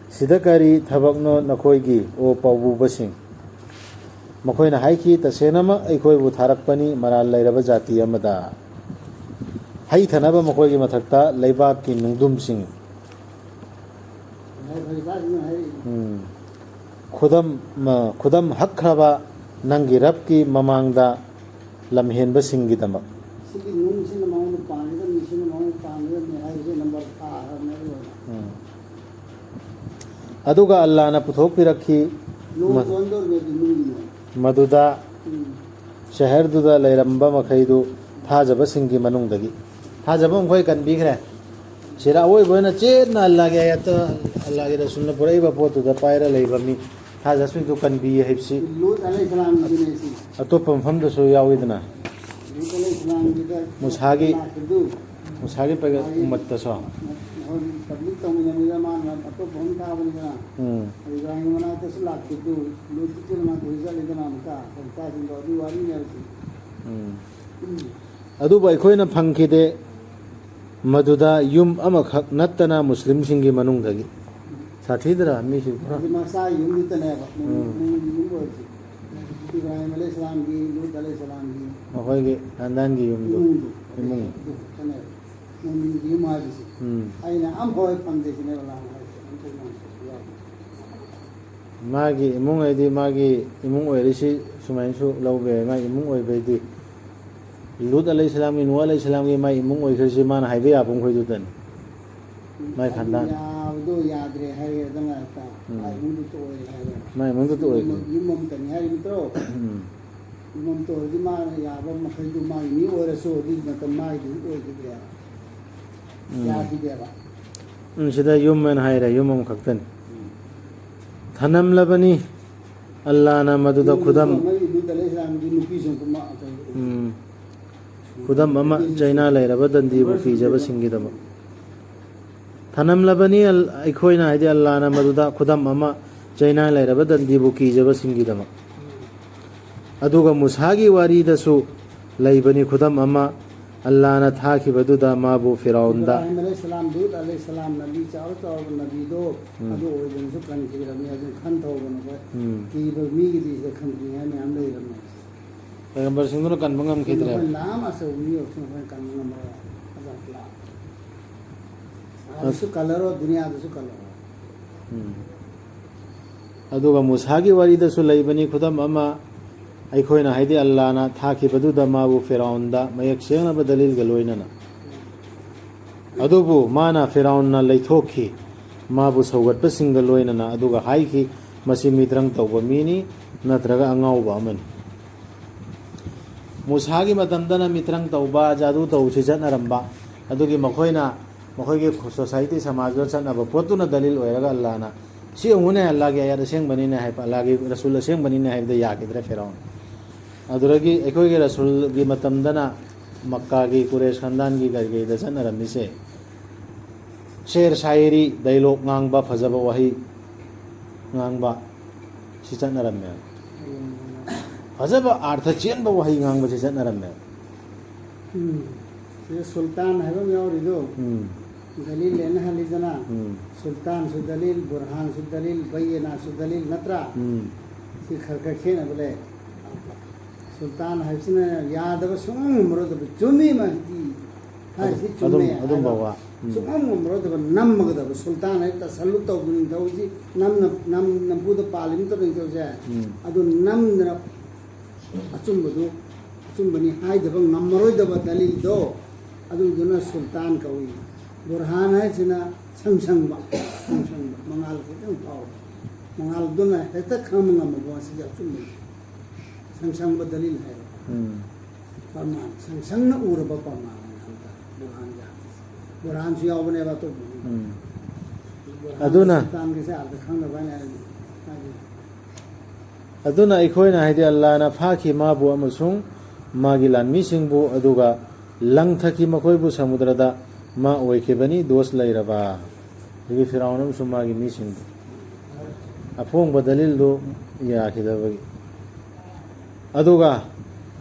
"ꯁꯤꯗ ꯀꯔꯤ ꯊꯕꯛꯅꯣ ꯅꯈꯣꯏꯒꯤ, ꯑꯣ ꯄꯥꯎꯕꯨꯕꯁꯤꯡ?" ꯃꯈꯣꯏꯅ ꯍꯥꯏꯈꯤ, "ꯇꯁꯦꯡꯅꯃꯛ ꯑꯩꯈꯣꯏꯕꯨ ꯊꯥꯔꯛꯄꯅꯤ ꯃꯔꯥꯜ ꯂꯩꯔꯕ ꯖꯥꯇꯤ ꯑꯃꯗ꯫" ꯍꯩꯊꯅꯕ ꯃꯈꯣꯏꯒꯤ ꯃꯊꯛꯇ ꯂꯩꯕꯥꯛꯀꯤ ꯅꯨꯡꯗꯨꯝꯁꯤꯡ꯫ ꯎꯝ꯫ ꯈꯨꯗꯝ, ꯃ-, ꯈꯨꯗꯝ ꯍꯛꯈ꯭ꯔꯕ ꯅꯪꯒꯤ ꯔꯕꯀꯤ ꯃꯃꯥꯡꯗ ꯂꯝꯍꯦꯟꯕꯁꯤꯡꯒꯤꯗꯃꯛ꯫ ꯁꯤꯒꯤ ꯅꯨꯡꯁꯤꯅ ꯃꯉꯣꯟꯗ ꯄꯥꯟꯒꯗꯕꯅꯤ, ꯁꯤꯅ ꯃꯉꯣꯟꯗ ꯄꯥꯟꯒꯗꯕꯅꯤ ꯍꯥꯏꯕꯁꯦ ꯅꯝꯕꯔ ꯊꯥꯈ꯭ꯔꯕꯅꯦ ꯑꯗꯨ ꯑꯣꯏꯅ꯫ ꯎꯝ꯫ ꯑꯗꯨꯒ ꯑꯜꯂꯥꯅ ꯄꯨꯊꯣꯛꯄꯤꯔꯛꯈꯤ꯫ ꯅꯣꯡ ꯃ-, ꯆꯣꯟꯗꯧꯔꯤꯕꯗꯤ ꯅꯨꯡꯒꯤꯅꯦ꯫ ꯃꯗꯨꯗ ꯎꯝ꯫ ꯁꯍꯔꯗꯨꯗ ꯂꯩꯔꯝꯕ ꯃꯈꯩꯗꯨ ꯊꯥꯖꯕꯁꯤꯡꯒꯤ ꯃꯅꯨꯡꯗꯒꯤ꯫ ꯊꯥꯖꯕ ꯃꯈꯣꯏ ꯀꯟꯕꯤꯈ꯭ꯔꯦ꯫ ꯁꯤꯗ ꯑꯋꯣꯏꯕ ꯑꯣꯏꯅ ꯆꯦꯠꯅ ꯑꯜꯂꯥꯒꯤ ꯑꯥꯌꯠꯇ, ꯑꯜꯂꯥꯒꯤ ꯔꯁꯨꯜꯅ ꯄꯨꯔꯛꯏꯕ ꯄꯣꯠꯇꯨꯗ ꯄꯥꯏꯔ ꯂꯩꯕ ꯃꯤ ꯊꯥꯖꯕꯁꯤꯡꯗꯨ ꯀꯟꯕꯤ ꯍꯥꯏꯕꯁꯤ ꯂꯨꯠ ꯑꯂꯩꯍꯤꯁꯁꯂꯥꯝꯒꯤꯅꯦ ꯁꯤ꯫ ꯑꯇꯣꯞꯄ ꯃꯐꯝꯗꯁꯨ ꯌꯥꯎꯏꯗꯅ꯫ ꯂꯨꯠ ꯑꯂꯩꯍꯤꯁꯁꯂꯥꯝꯒꯤꯗ ꯃꯨꯁꯥꯒꯤ, ꯂꯥꯛꯈꯤꯕꯗꯨ꯫ ꯃꯨꯁꯥꯒꯤ ꯄꯩꯒ-, ꯃꯥꯒꯤ ꯎꯝꯃꯠꯇꯁꯨ꯫ ꯍꯣꯏ, ꯄꯕ꯭ꯂꯤꯛ ꯇꯧꯃꯤꯟꯅꯕꯗ ꯃꯥꯅ ꯑꯇꯣꯞꯄ ꯑꯃ ꯊꯥꯕꯅꯤꯗꯅ꯫ ꯎꯝ꯫ ꯏꯕ꯭ꯔꯥꯍꯤꯝ ꯃꯅꯥꯛꯇꯁꯨ ꯂꯥꯛꯈꯤꯕꯗꯨ, ꯂꯨꯠꯀꯤ ꯃꯅꯥꯛꯇꯁꯨ ꯆꯠꯂꯤꯗꯅ ꯑꯃꯨꯛꯀ, ꯍꯧꯖꯤꯛꯀꯥꯟꯁꯤꯡꯗꯣ ꯑꯗꯨꯒꯤ ꯋꯥꯔꯤꯅꯦꯕ ꯁꯤ꯫ ꯎꯝ꯫ ꯎꯝ꯫ ꯑꯗꯨꯕꯨ ꯑꯩꯈꯣꯏꯅ ꯐꯪꯈꯤꯗꯦ꯫ ꯃꯗꯨꯗ ꯌꯨꯝ ꯑꯃꯈꯛ ꯅꯠꯇꯅ ꯃꯨꯁꯂꯤꯝꯁꯤꯡꯒꯤ ꯃꯅꯨꯡꯗꯒꯤ꯫ ꯁꯥꯊꯤꯗ꯭ꯔꯥ ꯃꯤꯁꯤ ꯄꯨꯔꯥ? ꯑꯗꯨ ꯃꯆꯥ ꯌꯨꯝꯗꯨꯗꯅꯦꯕ, ꯅꯨꯡ-, ꯎꯝ꯫ ꯅꯨꯡꯒꯤ ꯌꯨꯝ ꯑꯣꯏꯔꯤꯁꯦ꯫ ꯏꯕ꯭ꯔꯥꯍꯤꯝ ꯑꯂꯩꯍꯤꯁꯁꯂꯥꯝꯒꯤ, ꯂꯨꯠ ꯑꯂꯩꯍꯤꯁꯁꯂꯥꯝꯒꯤ ꯃꯈꯣꯏꯒꯤ ꯈꯥꯟꯗꯥꯟꯒꯤ ꯌꯨꯝꯗꯨ, ꯏꯃꯨꯡꯗꯨ, ꯏꯃꯨꯡ꯫ ꯑꯗꯨ ꯈꯛꯇꯅꯦꯕ꯫ ꯅꯨꯡꯒꯤ ꯌꯨꯝ ꯍꯥꯏꯕꯁꯤ꯫ ꯎꯝ꯫ ꯑꯩꯅ ꯑꯝꯐꯥꯎ ꯍꯦꯛ ꯐꯪꯗꯦ ꯁꯤꯅꯦꯕ ꯂꯥꯟ ꯍꯥꯏꯁꯦ꯫ ꯑꯝꯐꯥꯎ ꯐꯪꯗꯦ꯫ ꯃꯥꯒꯤ ꯏꯃꯨꯡ ꯍꯥꯏꯗꯤ ꯃꯥꯒꯤ ꯏꯃꯨꯡ ꯑꯣꯏꯔꯤꯁꯤ ꯁꯨꯃꯥꯏꯅꯁꯨ ꯂꯧꯕ ꯌꯥꯏ꯫ ꯃꯥꯒꯤ ꯏꯃꯨꯡ ꯑꯣꯏꯕꯩꯗꯤ ꯂꯨꯠ ꯑꯂꯩꯍꯤꯁꯁꯂꯥꯝꯒꯤ, ꯅꯨꯍ ꯑꯂꯩꯍꯤꯁꯁꯂꯥꯝꯒꯤ ꯃꯥꯏ ꯏꯃꯨꯡ ꯑꯣꯏꯈ꯭ꯔꯤꯁꯤ ꯃꯥꯅ ꯍꯥꯏꯕ ꯌꯥꯕ ꯃꯈꯣꯏꯗꯨꯗꯅꯤ꯫ ꯃꯥꯏ ꯈꯥꯟꯗꯥꯟ꯫ ꯌꯥꯕꯗꯣ ꯌꯥꯗ꯭ꯔꯦ ꯍꯥꯏꯔꯦꯗꯅ ꯍꯦꯛꯇ꯫ ꯎꯝ꯫ ꯃꯥꯏ ꯏꯃꯨꯡꯗꯨ ꯇꯣꯛꯑꯦ ꯍꯥꯏꯔꯦ꯫ ꯃꯥꯏ ꯏꯃꯨꯡꯗꯨ ꯇꯣꯛꯑꯦ꯫ ꯌꯨꯝ ꯑꯃ-, ꯌꯨꯝ ꯑꯃꯇꯅꯤ ꯍꯥꯏꯔꯤ ꯅꯠꯇ꯭ꯔꯣ? ꯎꯝ꯫ ꯌꯨꯝ ꯑꯃ ꯇꯣꯛꯑꯗꯤ ꯃꯥꯅ ꯌꯥꯕ ꯃꯈꯩꯗꯨ ꯃꯥꯒꯤ ꯃꯤ ꯑꯣꯏꯔꯁꯨ ꯑꯗꯨꯒꯤ ꯃꯇꯝ ꯃꯥꯒꯤꯗꯤ ꯑꯣꯏꯈꯤꯗ꯭ꯔꯦ꯫ ꯎꯝ꯫ ꯌꯥꯈꯤꯗꯦꯕ꯫ ꯎꯝ, ꯁꯤꯗ ꯌꯨꯝ ꯍꯥꯏꯅ ꯍꯥꯏꯔꯦ, ꯌꯨꯝ ꯑꯃꯈꯛꯇꯅꯤ꯫ ꯎꯝ꯫ ꯊꯅꯝꯂꯕꯅꯤ꯫ ꯑꯜꯂꯥꯅ ꯃꯗꯨꯗ ꯌꯨꯝ ꯈꯨꯗꯝ ꯑꯃ ꯏꯕꯨꯙ ꯑꯂꯩꯍꯤꯁꯁꯂꯥꯝꯒꯤ ꯅꯨꯄꯤꯁꯤꯡ ꯀꯨꯝꯕ ꯑꯩꯈꯣꯏ ꯎꯝ꯫ ꯈꯨꯗꯝ ꯑꯃ, ꯆꯩꯅꯥ ꯂꯩꯔꯕ ꯗꯟꯗꯤꯕꯨ ꯀꯤꯖꯕꯁꯤꯡꯒꯤꯗꯃꯛ꯫ ꯊꯅꯝꯂꯕꯅꯤ ꯑꯜ-, ꯑꯩꯈꯣꯏꯅ, ꯍꯥꯏꯗꯤ ꯑꯜꯂꯥꯅ, ꯃꯗꯨꯗ ꯈꯨꯗꯝ ꯑꯃ, ꯆꯩꯅꯥ ꯂꯩꯔꯕ ꯗꯟꯗꯤꯕꯨ ꯀꯤꯖꯕꯁꯤꯡꯒꯤꯗꯃꯛ꯫ ꯑꯗꯨꯒ ꯃꯨꯁꯥꯒꯤ ꯋꯥꯔꯤꯗꯁꯨ ꯂꯩꯕꯅꯤ ꯈꯨꯗꯝ ꯑꯃ, ꯑꯜꯂꯥꯅ ꯊꯥꯈꯤꯕꯗꯨꯗ ꯃꯥꯕꯨ ꯐꯤꯔꯥꯎꯟꯗ꯫ ꯏꯕ꯭ꯔꯥꯍꯤꯝ ꯑꯂꯩꯍꯤꯁꯁꯂꯥꯝ, ꯂꯨꯠ ꯑꯂꯩꯍꯤꯁꯁꯂꯥꯝ, ꯅꯕꯤ ꯆꯥꯎꯔ ꯆꯥꯎꯔꯕ ꯅꯕꯤꯗꯣ, ꯎꯝ꯫ ꯑꯗꯨ ꯑꯣꯏꯗꯅꯁꯨ ꯀꯟꯈꯤꯗ꯭ꯔꯕꯅꯤ꯫ ꯑꯗꯨꯅ ꯈꯟꯊꯧꯕꯅ ꯑꯩꯈꯣꯏ ꯎꯝ꯫ ꯀꯤꯕ ꯃꯤꯒꯤꯗꯤ ꯁꯤꯗ ꯈꯟꯗ꯭ꯔꯤꯉꯥꯏ ꯃꯌꯥꯝ ꯂꯩꯔꯕꯅꯦ꯫ ꯄꯥꯏꯒꯝꯕꯔꯁꯤꯡꯗꯨꯅ ꯀꯟꯕ ꯉꯝꯈꯤꯗ꯭ꯔꯦ꯫ ꯑꯩꯈꯣꯏ ꯂꯥꯝ ꯑꯆꯧꯕ ꯃꯤ ꯑꯣꯏꯔꯁꯨ ꯑꯩꯈꯣꯏꯅ ꯀꯟꯕ ꯉꯝꯃꯔꯣꯏ꯫ ꯑꯖꯥꯕ ꯂꯥꯛ꯫ ꯑꯥꯗꯁꯨ ꯀꯜꯂꯔꯣꯏ, ꯗꯨꯅꯤꯌꯥꯗꯁꯨ ꯀꯜꯂꯔꯣꯏ꯫ ꯎꯝ꯫ ꯑꯗꯨꯒ ꯃꯨꯁꯥꯒꯤ ꯋꯥꯔꯤꯗꯁꯨ ꯂꯩꯕꯅꯤ ꯈꯨꯗꯝ ꯑꯃ, ꯑꯩꯈꯣꯏꯅ, ꯍꯥꯏꯗꯤ ꯑꯜꯂꯥꯅ ꯊꯥꯈꯤꯕꯗꯨꯗ ꯃꯥꯕꯨ ꯐꯤꯔꯥꯎꯟꯗ ꯃꯌꯦꯛ ꯁꯦꯡꯂꯕ ꯗꯂꯤꯜꯒ ꯂꯣꯏꯅꯅ꯫ ꯑꯗꯨꯕꯨ ꯃꯥꯅ, ꯐꯤꯔꯥꯎꯟꯅ ꯂꯩꯊꯣꯛꯈꯤ, ꯃꯥꯕꯨ ꯁꯧꯒꯠꯄꯁꯤꯡꯒ ꯂꯣꯏꯅꯅ, ꯑꯗꯨꯒ ꯍꯥꯏꯈꯤ, "ꯃꯁꯤ ꯃꯤꯇ꯭ꯔꯪ ꯇꯧꯕ ꯃꯤꯅꯤ, ꯅꯠꯇ꯭ꯔꯒ ꯑꯉꯥꯎꯕ ꯑꯃꯅꯤ"꯫ ꯃꯨꯁꯥꯒꯤ ꯃꯇꯝꯗꯅ ꯃꯤꯇ꯭ꯔꯪ ꯇꯧꯕ, ꯖꯥꯗꯨ ꯇꯧꯕꯁꯤ ꯆꯠꯅꯔꯝꯕ꯫ ꯑꯗꯨꯒꯤ ꯃꯈꯣꯏꯅ, ꯃꯈꯣꯏꯒꯤ ꯁꯣꯁꯥꯏꯇꯤ, ꯁꯃꯥꯖꯗ ꯆꯠꯅꯕ ꯄꯣꯠꯇꯨꯅ ꯗꯂꯤꯜ ꯑꯣꯏꯔꯒ ꯑꯜꯂꯥꯍꯅ, "ꯁꯤ ꯌꯦꯡꯉꯨꯅꯦ, ꯑꯜꯂꯥꯍꯒꯤ ꯑꯥꯌꯥꯠ ꯑꯁꯦꯡꯕꯅꯤꯅꯦ" ꯍꯥꯏꯕ, "ꯑꯜꯂꯥꯍꯒꯤ ꯔꯁꯨꯜ ꯑꯁꯦꯡꯕꯅꯤꯅꯦ" ꯍꯥꯏꯕꯗ ꯌꯥꯈꯤꯗ꯭ꯔꯦ ꯐꯤꯔꯥꯎꯟ꯫ ꯑꯗꯨꯗꯒꯤ ꯑꯩꯈꯣꯏꯒꯤ ꯔꯁꯨꯜꯒꯤ ꯃꯇꯝꯗꯅ ꯃꯛꯀꯥꯒꯤ ꯀꯨꯔꯦꯁ ꯈꯥꯟꯗꯥꯟꯒꯤ ꯀꯔꯤ ꯀꯔꯤꯗ ꯆꯠꯅꯔꯝꯃꯤꯁꯦ, ꯁꯦꯔ ꯁꯥꯏꯔꯤ, ꯗꯥꯏꯂꯣꯛ ꯉꯥꯡꯕ, ꯐꯖꯕ ꯋꯥꯍꯩ ꯉꯥꯡꯕ, ꯁꯤ ꯆꯠꯅꯔꯝꯃꯦ꯫ ꯐꯖꯕ ꯑꯥꯔꯊ ꯆꯦꯟꯕ ꯋꯥꯍꯩ ꯉꯥꯡꯕꯁꯤ ꯆꯠꯅꯔꯝꯃꯦ꯫ ꯎꯝ꯫ ꯁꯤꯗ ꯁꯨꯜꯇꯥꯟ ꯍꯥꯏꯕ ꯑꯃ ꯌꯥꯎꯔꯤꯗꯣ, ꯎꯝ꯫ ꯗꯂꯤꯜ ꯂꯩꯅꯍꯜꯂꯤꯗꯅ, ꯎꯝ꯫ ꯁꯨꯜꯇꯥꯟꯁꯨ ꯗꯂꯤꯜ, ꯕꯨꯔꯍꯥꯟꯁꯨ ꯗꯂꯤꯜ, ꯕꯩꯌꯦꯅꯥꯁꯨ ꯗꯂꯤꯜ ꯅꯠꯇ꯭ꯔꯥ? ꯎꯝ꯫ ꯁꯤ ꯈꯔ ꯈꯔ ꯈꯦꯠꯅꯕ ꯂꯩ꯫ ꯁꯨꯜꯇꯥꯟ ꯍꯥꯏꯕꯁꯤꯅ ꯌꯥꯗꯕ ꯁꯨꯡꯉꯝ ꯉꯝꯃꯔꯣꯏꯗꯕ, ꯆꯨꯝꯃꯤ ꯃꯥꯒꯤ ꯍꯥꯏꯁꯤ ꯑꯗꯨꯝ, ꯆꯨꯝꯃꯦ ꯑꯗꯨꯝ ꯍꯥꯏꯕ ꯐꯥꯎꯕ꯫ ꯎꯝ꯫ ꯁꯨꯡꯉꯝ ꯉꯝꯃꯔꯣꯏꯗꯕ ꯅꯝꯃꯒꯗꯕ꯫ ꯁꯨꯜꯇꯥꯟ ꯍꯥꯏꯕ ꯇꯁꯜꯂꯨ ꯇꯧꯕ ꯅꯤꯡꯊꯧꯁꯤ ꯅꯝꯅ-, ꯅꯝ-, ꯅꯝꯐꯨꯗ ꯄꯥꯜꯂꯤꯕ ꯅꯠꯇ꯭ꯔꯣ ꯅꯤꯡꯊꯧꯁꯦ? ꯎꯝ꯫ ꯑꯗꯨ ꯅꯝꯗꯅ ꯑꯆꯨꯝꯕꯗꯨ ꯑꯆꯨꯝꯕꯅꯤ ꯍꯥꯏꯗꯕ ꯉꯝꯃꯔꯣꯏꯗꯕ ꯗꯂꯤꯜꯗꯣ, ꯑꯗꯨꯗꯨꯅ ꯁꯨꯜꯇꯥꯟ ꯀꯧꯏ꯫ ꯕꯨꯔꯍꯥꯟ ꯍꯥꯏꯁꯤꯅ ꯁꯪꯁꯪꯕ, ꯁꯪꯁꯪꯕ, ꯃꯉꯥꯜ ꯈꯤꯇꯪ ꯐꯥꯎꯕ, ꯃꯉꯥꯜꯗꯨꯅ ꯍꯦꯛꯇ ꯈꯪꯕ ꯉꯝꯃꯕ, ꯃꯁꯤꯗꯤ ꯑꯆꯨꯝꯕꯅꯤ꯫ ꯁꯪꯁꯪꯕ ꯗꯂꯤꯜ ꯍꯥꯏꯔꯣ꯫ ꯎꯝ꯫ ꯄ꯭ꯔꯃꯥꯟ, ꯁꯪꯁꯪꯅ ꯎꯔꯕ ꯄ꯭ꯔꯃꯥꯟ ꯍꯥꯏꯕ ꯇꯥꯔꯦ, ꯕꯨꯔꯍꯥꯟ ꯌꯥꯎꯕꯁꯦ꯫ ꯕꯨꯔꯍꯥꯟꯁꯨ ꯌꯥꯎꯕꯅꯦꯕ ꯑꯇꯣꯞꯄ꯫ ꯎꯝ꯫ ꯕꯨꯔꯍꯥꯟ ꯑꯗꯨꯅ ꯁꯨꯜꯇꯥꯟꯒꯤꯁꯦ ꯑꯥꯗ ꯈꯪꯗꯕ ꯍꯥꯏꯅ ꯍꯥꯏꯗꯤ꯫ ꯑꯗꯨꯅ ꯑꯩꯈꯣꯏꯅ, ꯍꯥꯏꯗꯤ ꯑꯜꯂꯥꯅ ꯐꯥꯈꯤ ꯃꯥꯕꯨ ꯑꯃꯁꯨꯡ ꯃꯥꯒꯤ ꯂꯥꯟꯃꯤꯁꯤꯡꯕꯨ, ꯑꯗꯨꯒ ꯂꯪꯊꯈꯤ ꯃꯈꯣꯏꯕꯨ ꯁꯃꯨꯗ꯭ꯔꯗ꯫ ꯃꯥ ꯑꯣꯏꯈꯤꯕꯅꯤ ꯗꯣꯁ ꯂꯩꯔꯕ꯫ ꯑꯗꯒꯤ ꯐꯤꯔꯥꯎꯟ ꯑꯃꯁꯨꯡ ꯃꯥꯒꯤ ꯃꯤꯁꯤꯡꯕꯨ ꯑꯐꯣꯡꯕ ꯗꯂꯤꯜꯗꯨ ꯌꯥꯈꯤꯗꯕꯒꯤ꯫ ꯑꯗꯨꯒ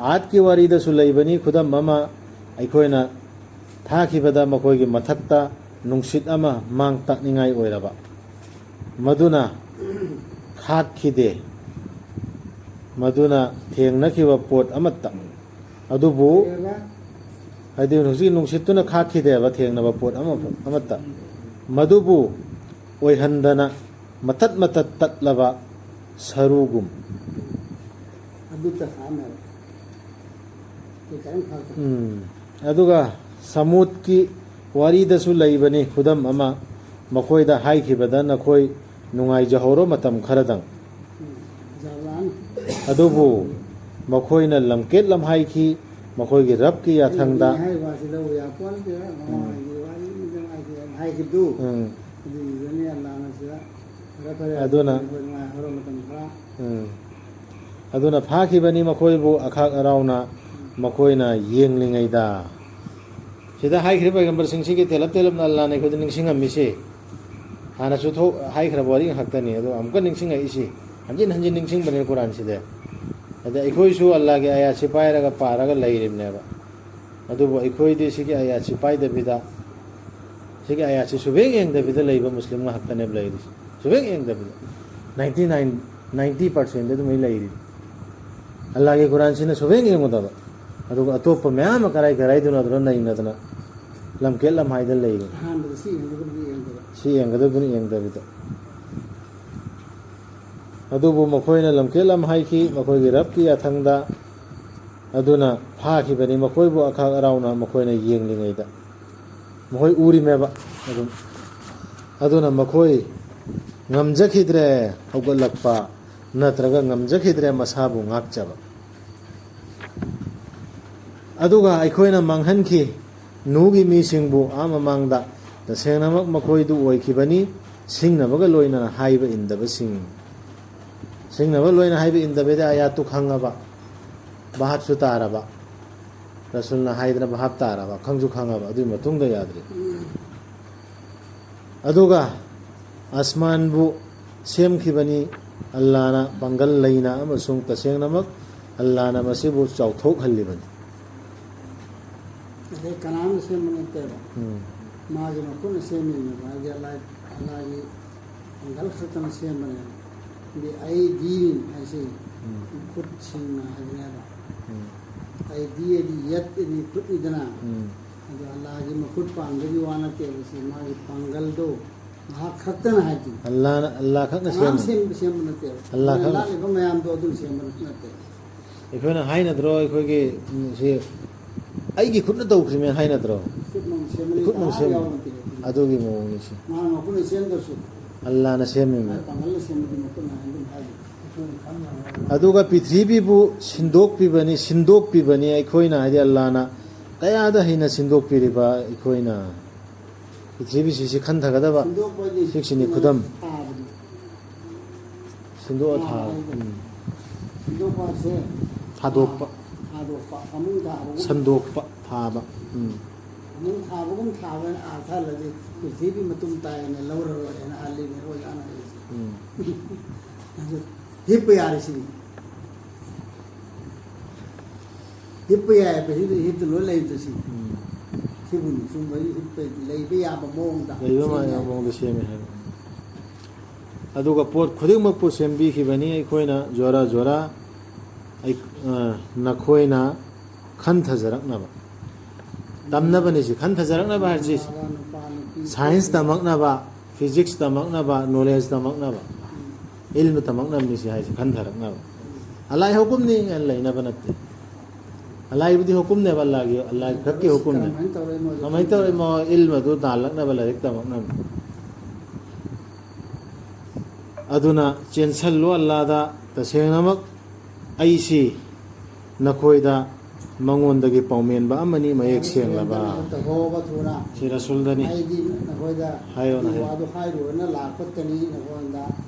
ꯑꯥꯠꯀꯤ ꯋꯥꯔꯤꯗꯁꯨ ꯂꯩꯕꯅꯤ ꯈꯨꯗꯝ ꯑꯃ, ꯑꯩꯈꯣꯏꯅ ꯊꯥꯈꯤꯕꯗ ꯃꯈꯣꯏꯒꯤ ꯃꯊꯛꯇ ꯅꯨꯡꯁꯤꯠ ꯑꯃ ꯃꯥꯡ ꯇꯥꯛꯅꯤꯡꯉꯥꯏ ꯑꯣꯏꯔꯕ, ꯃꯗꯨꯅ ꯈꯥꯛꯈꯤꯗꯦ, ꯃꯗꯨꯅ ꯊꯦꯡꯅꯈꯤꯕ ꯄꯣꯠ ꯑꯃꯠꯇ꯫ ꯑꯗꯨꯕꯨ, ꯀꯩ ꯍꯥꯏꯕ? ꯍꯥꯏꯗꯤ ꯍꯧꯖꯤꯛ ꯅꯨꯡꯁꯤꯠꯇꯨꯅ ꯈꯥꯛꯈꯤꯗꯦꯕ ꯊꯦꯡꯅꯕ ꯄꯣꯠ ꯑꯃ, ꯑꯃꯠꯇ꯫ ꯃꯗꯨꯕꯨ ꯑꯣꯏꯍꯟꯗꯅ ꯃꯇꯠ ꯃꯇꯠ ꯇꯠꯂꯕ ꯁꯔꯨꯒꯨꯝ꯫ ꯑꯗꯨꯇ ꯍꯥꯟꯅ ꯀꯩ ꯀꯔꯤꯝ ꯈꯥꯛꯇꯦ꯫ ꯎꯝ꯫ ꯑꯗꯨꯒ ꯁꯃꯨꯗꯀꯤ ꯋꯥꯔꯤꯗꯁꯨ ꯂꯩꯕꯅꯤ ꯈꯨꯗꯝ ꯑꯃ, ꯃꯈꯣꯏꯗ ꯍꯥꯏꯈꯤꯕꯗ, "ꯅꯈꯣꯏ ꯅꯨꯡꯉꯥꯏꯖꯍꯧꯔꯣ ꯃꯇꯝ ꯈꯔꯗꯪ"꯫ ꯎꯝ꯫ ꯖꯕꯂꯥꯟ꯫ ꯑꯗꯨꯕꯨ ꯃꯈꯣꯏꯅ ꯂꯝꯀꯦꯠ ꯂꯝꯍꯥꯏꯈꯤ, ꯃꯈꯣꯏꯒꯤ ꯔꯕꯀꯤ ꯌꯥꯊꯪꯗ꯫ ꯑꯩ ꯍꯥꯏꯔꯤꯕ ꯑꯁꯤ ꯂꯧꯕ ꯌꯥꯄꯣꯟꯇꯦ, ꯃꯃꯥꯡꯒꯤ ꯋꯥꯔꯤ ꯅꯨꯡꯉꯥꯏꯇꯦ ꯍꯥꯏꯈꯤꯕꯗꯨ꯫ ꯎꯝ꯫ ꯑꯗꯨꯒꯤꯗꯨꯅꯤ ꯑꯜꯂꯥꯅ ꯁꯤꯗ ꯐꯔꯦ, ꯐꯔꯦ, ꯑꯗꯨꯅ, ꯑꯩꯈꯣꯏ ꯅꯨꯡꯉꯥꯏꯍꯧꯔꯣ ꯃꯇꯝ ꯈꯔ꯫ ꯎꯝ꯫ ꯑꯗꯨꯅ ꯐꯥꯈꯤꯕꯅꯤ ꯃꯈꯣꯏꯕꯨ ꯑꯈꯥꯛ ꯑꯔꯥꯎꯅ ꯃꯈꯣꯏꯅ ꯌꯦꯡꯂꯤꯉꯩꯗ꯫ ꯁꯤꯗ ꯍꯥꯏꯈ꯭ꯔꯤꯕ ꯄꯩꯒꯝꯕꯔꯁꯤꯡꯁꯤꯒꯤ ꯇꯦꯜꯂꯞ ꯇꯦꯜꯂꯞꯅ ꯑꯜꯂꯥꯅ ꯑꯩꯈꯣꯏꯗ ꯅꯤꯡꯁꯤꯡꯍꯝꯃꯤꯁꯤ꯫ ꯍꯥꯟꯅꯁꯨ ꯊꯣꯛ-, ꯍꯥꯏꯈ꯭ꯔꯕ ꯋꯥꯔꯤ ꯉꯥꯛꯇꯅꯤ, ꯑꯗꯣ ꯑꯃꯨꯛꯀ ꯅꯤꯡꯁꯤꯡꯉꯛꯏꯁꯤ꯫ ꯍꯟꯖꯤꯟ ꯍꯟꯖꯤꯟ ꯅꯤꯡꯁꯤꯡꯕꯅꯦ ꯀꯨꯔꯥꯟꯁꯤꯗ꯫ ꯑꯗ ꯑꯩꯈꯣꯏꯁꯨ ꯑꯜꯂꯥꯒꯤ ꯑꯌꯥꯠꯁꯤ ꯄꯥꯏꯔꯒ ꯄꯥꯔꯒ ꯂꯩꯔꯤꯕꯅꯦꯕ꯫ ꯑꯗꯨꯕꯨ ꯑꯩꯈꯣꯏꯗꯤ ꯁꯤꯒꯤ ꯑꯌꯥꯠꯁꯤ ꯄꯥꯏꯗꯕꯤꯗ, ꯁꯤꯒꯤ ꯑꯌꯥꯠꯁꯤ ꯁꯨꯕꯦꯡ ꯌꯦꯡꯗꯕꯤꯗ ꯂꯩꯕ ꯃꯨꯁꯂꯤꯝ ꯉꯥꯛꯇꯅꯦꯕ ꯂꯩꯔꯤꯁꯤ꯫ ꯁꯨꯕꯦꯡ ꯌꯦꯡꯗꯕꯤꯗ꯫ Ninety nine, ninety percent ꯑꯗꯨꯃꯥꯏ ꯂꯩꯔꯤ꯫ ꯑꯜꯂꯥꯒꯤ ꯀꯨꯔꯥꯟꯁꯤꯅ ꯁꯨꯕꯦꯡ ꯌꯦꯡꯉꯨꯗꯕ꯫ ꯑꯗꯨꯒ ꯑꯇꯣꯞꯄ ꯃꯌꯥꯝ ꯑꯃ ꯀꯔꯥꯏ ꯀꯔꯥꯏꯗꯅꯣ ꯑꯗꯨꯅ ꯅꯩꯅꯗꯅ ꯂꯝꯀꯦꯠ ꯂꯝꯍꯥꯏꯗ ꯂꯩꯔꯤ꯫ ꯑꯍꯥꯟꯕꯗ ꯁꯤ ꯌꯦꯡꯒꯗꯕꯗꯤ ꯌꯦꯡꯗꯕ꯫ ꯁꯤ ꯌꯦꯡꯒꯗꯕꯗꯨꯅ ꯌꯦꯡꯗꯕꯤꯗ꯫ ꯑꯗꯨꯕꯨ ꯃꯈꯣꯏꯅ ꯂꯝꯀꯦꯠ ꯂꯝꯍꯥꯏꯈꯤ, ꯃꯈꯣꯏꯒꯤ ꯔꯕꯀꯤ ꯌꯥꯊꯪꯗ꯫ ꯑꯗꯨꯅ ꯐꯥꯈꯤꯕꯅꯤ ꯃꯈꯣꯏꯕꯨ ꯑꯈꯥꯛ ꯑꯔꯥꯎꯅ ꯃꯈꯣꯏꯅ ꯌꯦꯡꯂꯤꯉꯩꯗ꯫ ꯃꯈꯣꯏ ꯎꯔꯤꯃꯦꯕ ꯑꯗꯨꯝ꯫ ꯑꯗꯨꯅ ꯃꯈꯣꯏ ꯉꯝꯖꯈꯤꯗ꯭ꯔꯦ ꯍꯧꯒꯠꯂꯛꯄ, ꯅꯠꯇ꯭ꯔꯒ ꯉꯝꯖꯈꯤꯗ꯭ꯔꯦ ꯃꯁꯥꯕꯨ ꯉꯥꯛꯆꯕ꯫ ꯑꯗꯨꯒ ꯑꯩꯈꯣꯏꯅ ꯃꯥꯡꯍꯟꯈꯤ ꯅꯨꯍꯒꯤ ꯃꯤꯁꯤꯡꯕꯨ ꯑꯥ ꯃꯃꯥꯡꯗ꯫ ꯇꯁꯦꯡꯅꯃꯛ ꯃꯈꯣꯏꯗꯨ ꯑꯣꯏꯈꯤꯕꯅꯤ ꯁꯤꯡꯅꯕꯒ ꯂꯣꯏꯅꯅ ꯍꯥꯏꯕ ꯏꯟꯗꯕꯁꯤꯡ꯫ ꯁꯤꯡꯅꯕ ꯂꯣꯏꯅ ꯍꯥꯏꯕ ꯏꯟꯗꯕꯗꯤ ꯑꯌꯥꯠꯇꯨ ꯈꯪꯉꯕ꯫ ꯚꯥꯞꯁꯨ ꯇꯥꯔꯕ, ꯔꯁꯨꯜꯅ ꯍꯥꯏꯗꯅ ꯚꯥꯞ ꯇꯥꯔꯕ, ꯈꯪꯁꯨ ꯈꯪꯉꯕ, ꯑꯗꯨꯒꯤ ꯃꯇꯨꯡꯗ ꯌꯥꯗ꯭ꯔꯤ꯫ ꯑꯗꯨꯒ ꯑꯁꯃꯥꯟꯕꯨ ꯁꯦꯝꯈꯤꯕꯅꯤ ꯑꯜꯂꯥꯅ ꯄꯥꯡꯒꯜ ꯂꯩꯅ, ꯑꯃꯁꯨꯡ ꯇꯁꯦꯡꯅꯃꯛ ꯑꯜꯂꯥꯅ ꯃꯁꯤꯕꯨ ꯆꯥꯎꯊꯣꯛꯍꯜꯂꯤꯕꯅꯤ꯫ ꯑꯗꯩ ꯀꯅꯥꯝꯅ ꯁꯦꯝꯕ ꯅꯠꯇꯦꯕ꯫ ꯎꯝ꯫ ꯃꯥꯒꯤ ꯃꯈꯨꯠꯅ ꯁꯦꯝꯃꯤꯅꯦꯕ꯫ ꯍꯥꯏꯗꯤ ꯑꯜꯂꯥ, ꯑꯜꯂꯥꯒꯤ ꯄꯥꯡꯒꯜ ꯈꯛꯇꯅ ꯁꯦꯝꯕꯅꯦꯕ꯫ ꯕꯤ ꯑꯩꯗꯤꯅꯤ ꯍꯥꯏꯁꯦ꯫ ꯎꯝ꯫ ꯈꯨꯠꯁꯤꯡꯅ ꯍꯥꯏꯕꯅꯦꯕ꯫ ꯎꯝ꯫ ꯑꯩꯗꯤ ꯍꯥꯏꯗꯤ ꯌꯠ ꯍꯥꯏꯗꯤ ꯈꯨꯠꯅꯤꯗꯅ꯫ ꯎꯝ꯫ ꯑꯗꯣ ꯑꯜꯂꯥꯒꯤ ꯃꯈꯨꯠ ꯄꯥꯟꯕꯒꯤ ꯋꯥ ꯅꯠꯇꯦꯕ꯫ ꯁꯤ ꯃꯥꯒꯤ ꯄꯥꯡꯒꯜꯗꯣ ꯃꯍꯥꯛ ꯈꯛꯇꯅ ꯍꯥꯏꯕꯗꯨꯅꯤ꯫ ꯑꯜꯂꯥꯅ, ꯑꯜꯂꯥ ꯈꯛꯅ ꯀꯅꯥꯝ ꯁꯦꯝꯃꯤ꯫ ꯁꯦꯝꯕ, ꯁꯦꯝꯕ ꯅꯠꯇꯦꯕ꯫ ꯑꯜꯂꯥ ꯈꯛꯅ꯫ ꯂꯥꯛꯂꯤꯕ ꯃꯌꯥꯝꯗꯣ ꯑꯗꯨꯝ ꯁꯦꯝꯕ ꯅꯠꯇꯦ꯫ ꯑꯩꯈꯣꯏꯅ ꯍꯥꯏꯅꯗ꯭ꯔꯣ, ꯑꯩꯈꯣꯏꯒꯤ, ꯎꯝ, ꯁꯤ ꯑꯩꯒꯤ ꯈꯨꯠꯅ ꯇꯧꯈ꯭ꯔꯤꯃꯦ ꯍꯥꯏꯅꯗ꯭ꯔꯣ? ꯈꯨꯠꯅ ꯁꯦꯝꯕꯅꯤ, ꯈꯨꯠꯅ ꯀꯅꯥꯝ ꯁꯦꯝꯕ꯫ ꯌꯥꯎꯕ ꯅꯠꯇꯦ꯫ ꯑꯗꯨꯒꯤ ꯃꯑꯣꯡꯅꯤ ꯁꯤ꯫ ꯃꯥꯅ ꯃꯈꯨꯠꯅ ꯁꯦꯝꯗ꯭ꯔꯁꯨ꯫ ꯑꯜꯂꯥꯅ ꯁꯦꯝꯃꯤꯃꯦ꯫ ꯃꯥꯏ ꯄꯥꯡꯒꯜꯅ ꯁꯦꯝꯕꯗꯤ ꯃꯈꯨꯠꯅ ꯑꯗꯨꯝ ꯍꯥꯏꯗꯤ꯫ ꯑꯗꯨꯒ ꯄ꯭ꯔꯤꯊꯤꯕꯤꯕꯨ ꯁꯤꯟꯗꯣꯛꯄꯤꯕꯅꯤ, ꯁꯤꯟꯗꯣꯛꯄꯤꯕꯅꯤ ꯑꯩꯈꯣꯏꯅ, ꯍꯥꯏꯗꯤ ꯑꯜꯂꯥꯅ ꯀꯌꯥꯗ ꯍꯦꯟꯅ ꯁꯤꯟꯗꯣꯛꯄꯤꯔꯤꯕ ꯑꯩꯈꯣꯏꯅ꯫ ꯄ꯭ꯔꯤꯊꯤꯕꯤꯁꯤꯁꯤ ꯈꯟꯊꯒꯗꯕ꯫ ꯁꯤꯟꯗꯣꯛꯄ ꯍꯥꯏꯗꯤ ꯁꯤꯛꯁꯤꯅꯤ ꯈꯨꯗꯝ꯫ ꯊꯥꯕꯗꯤ꯫ ꯁꯤꯟꯗꯣꯛꯑ ꯊꯥꯕ꯫ ꯎꯝ꯫ ꯁꯤꯟꯗꯣꯛꯄ ꯍꯥꯏꯁꯦ ꯊꯥꯗꯣꯛꯄ꯫ ꯊꯥꯗꯣꯛꯄ, ꯐꯃꯨꯡ ꯊꯥꯕꯒꯨꯝ꯫ ꯁꯟꯗꯣꯛꯄ ꯊꯥꯕ꯫ ꯎꯝ꯫ ꯐꯃꯨꯡ ꯊꯥꯕꯒꯨꯝ ꯊꯥꯕ ꯑꯥ ꯊꯥꯍꯜꯂꯗꯤ ꯄ꯭ꯔꯤꯊꯤꯕꯤ ꯃꯇꯨꯝ ꯇꯥꯏꯅ ꯂꯧꯔꯔꯣꯏ ꯍꯥꯏꯅ ꯍꯥꯜꯂꯤꯅꯦ ꯑꯣꯖꯥꯅ ꯍꯥꯏꯔꯤꯁꯦ꯫ ꯎꯝ꯫ ꯑꯗꯨ ꯍꯤꯞꯄ ꯌꯥꯔꯦ ꯁꯤꯅꯤ꯫ ꯍꯤꯞꯄ ꯌꯥꯏ ꯍꯥꯏꯕ ꯍꯤꯞ-, ꯍꯤꯞꯇ ꯂꯣꯏ ꯂꯩꯕꯗꯣ ꯁꯤ꯫ ꯎꯝ꯫ ꯁꯤꯕꯨꯅꯤ ꯁꯨꯝꯕ ꯍꯤꯞꯄ ꯂꯩꯕ ꯌꯥꯕ ꯃꯑꯣꯡꯗ ꯂꯩꯕ ꯁꯦꯝ ꯃꯥꯟꯅꯕ ꯌꯥꯏ꯫ ꯃꯑꯣꯡꯗ ꯁꯦꯝꯃꯦ ꯍꯥꯏꯕ꯫ ꯑꯗꯨꯒ ꯄꯣꯠ ꯈꯨꯗꯤꯡꯃꯛꯄꯨ ꯁꯦꯝꯕꯤꯈꯤꯕꯅꯤ ꯑꯩꯈꯣꯏꯅ ꯖꯣꯔꯥ ꯖꯣꯔꯥ, ꯑꯩ-, ꯑ, ꯅꯈꯣꯏꯅ ꯈꯟꯊꯖꯔꯛꯅꯕ꯫ ꯇꯝꯅꯕꯅꯤ ꯁꯤ, ꯈꯟꯊꯖꯔꯛꯅꯕ ꯍꯥꯏꯁꯤ꯫ ꯅꯨꯄꯥ, ꯅꯨꯄꯤ, ꯁꯥꯏꯟꯁ ꯇꯝꯃꯛꯅꯕ, ꯐꯤꯖꯤꯛꯁ ꯇꯝꯃꯛꯅꯕ, ꯅꯣꯂꯦꯖ ꯇꯝꯃꯛꯅꯕ, ꯏꯜꯃ ꯇꯝꯃꯛꯅꯕꯅꯤ ꯁꯤ ꯍꯥꯏꯁꯦ, ꯈꯟꯊꯔꯛꯅꯕ꯫ ꯑꯜꯂꯥꯍꯒꯤ ꯍꯨꯀꯨꯝꯅꯤ ꯍꯥꯏꯅ ꯂꯩꯅꯕ ꯅꯠꯇꯦ꯫ ꯑꯜꯂꯥꯍꯒꯤꯕꯨꯗꯤ ꯍꯨꯀꯨꯝꯅꯦꯕ, ꯑꯜꯂꯥꯍꯒꯤ, ꯑꯜꯂꯥꯍꯒꯤ ꯈꯛꯀꯤ ꯍꯨꯀꯨꯝꯅꯦ꯫ ꯀꯃꯥꯏꯅ ꯇꯧꯔꯦ ꯃꯣꯏꯗꯤ? ꯀꯃꯥꯏꯅ ꯇꯧꯔꯦ ꯃꯣꯏ? ꯏꯜꯃꯗꯨ ꯇꯥꯜꯂꯛꯅꯕ, ꯂꯥꯏꯔꯤꯛ ꯇꯝꯃꯛꯅꯕ꯫ ꯑꯗꯨꯅ ꯆꯦꯟꯁꯜꯂꯨ ꯑꯜꯂꯥꯗ, ꯇꯁꯦꯡꯅꯃꯛ ꯑꯩꯁꯤ ꯅꯈꯣꯏꯗ ꯃꯉꯣꯟꯗꯒꯤ ꯄꯥꯎꯃꯦꯟꯕ ꯑꯃꯅꯤ, ꯃꯌꯦꯛ ꯁꯦꯡꯂꯕ꯫ ꯇꯧꯍꯧꯕ ꯊꯨꯅ꯫ ꯁꯤ ꯔꯁꯨꯜꯗꯅꯤ꯫ ꯑꯩꯗꯤ ꯅꯈꯣꯏꯗ ꯍꯥꯏꯌꯣꯅ ꯑꯗꯨ ꯍꯥꯏꯌꯣ꯫ ꯋꯥꯗꯨ ꯍꯥꯏꯔꯨꯔꯅ ꯂꯥꯛꯄꯇꯅꯤ, ꯅꯈꯣꯏꯗ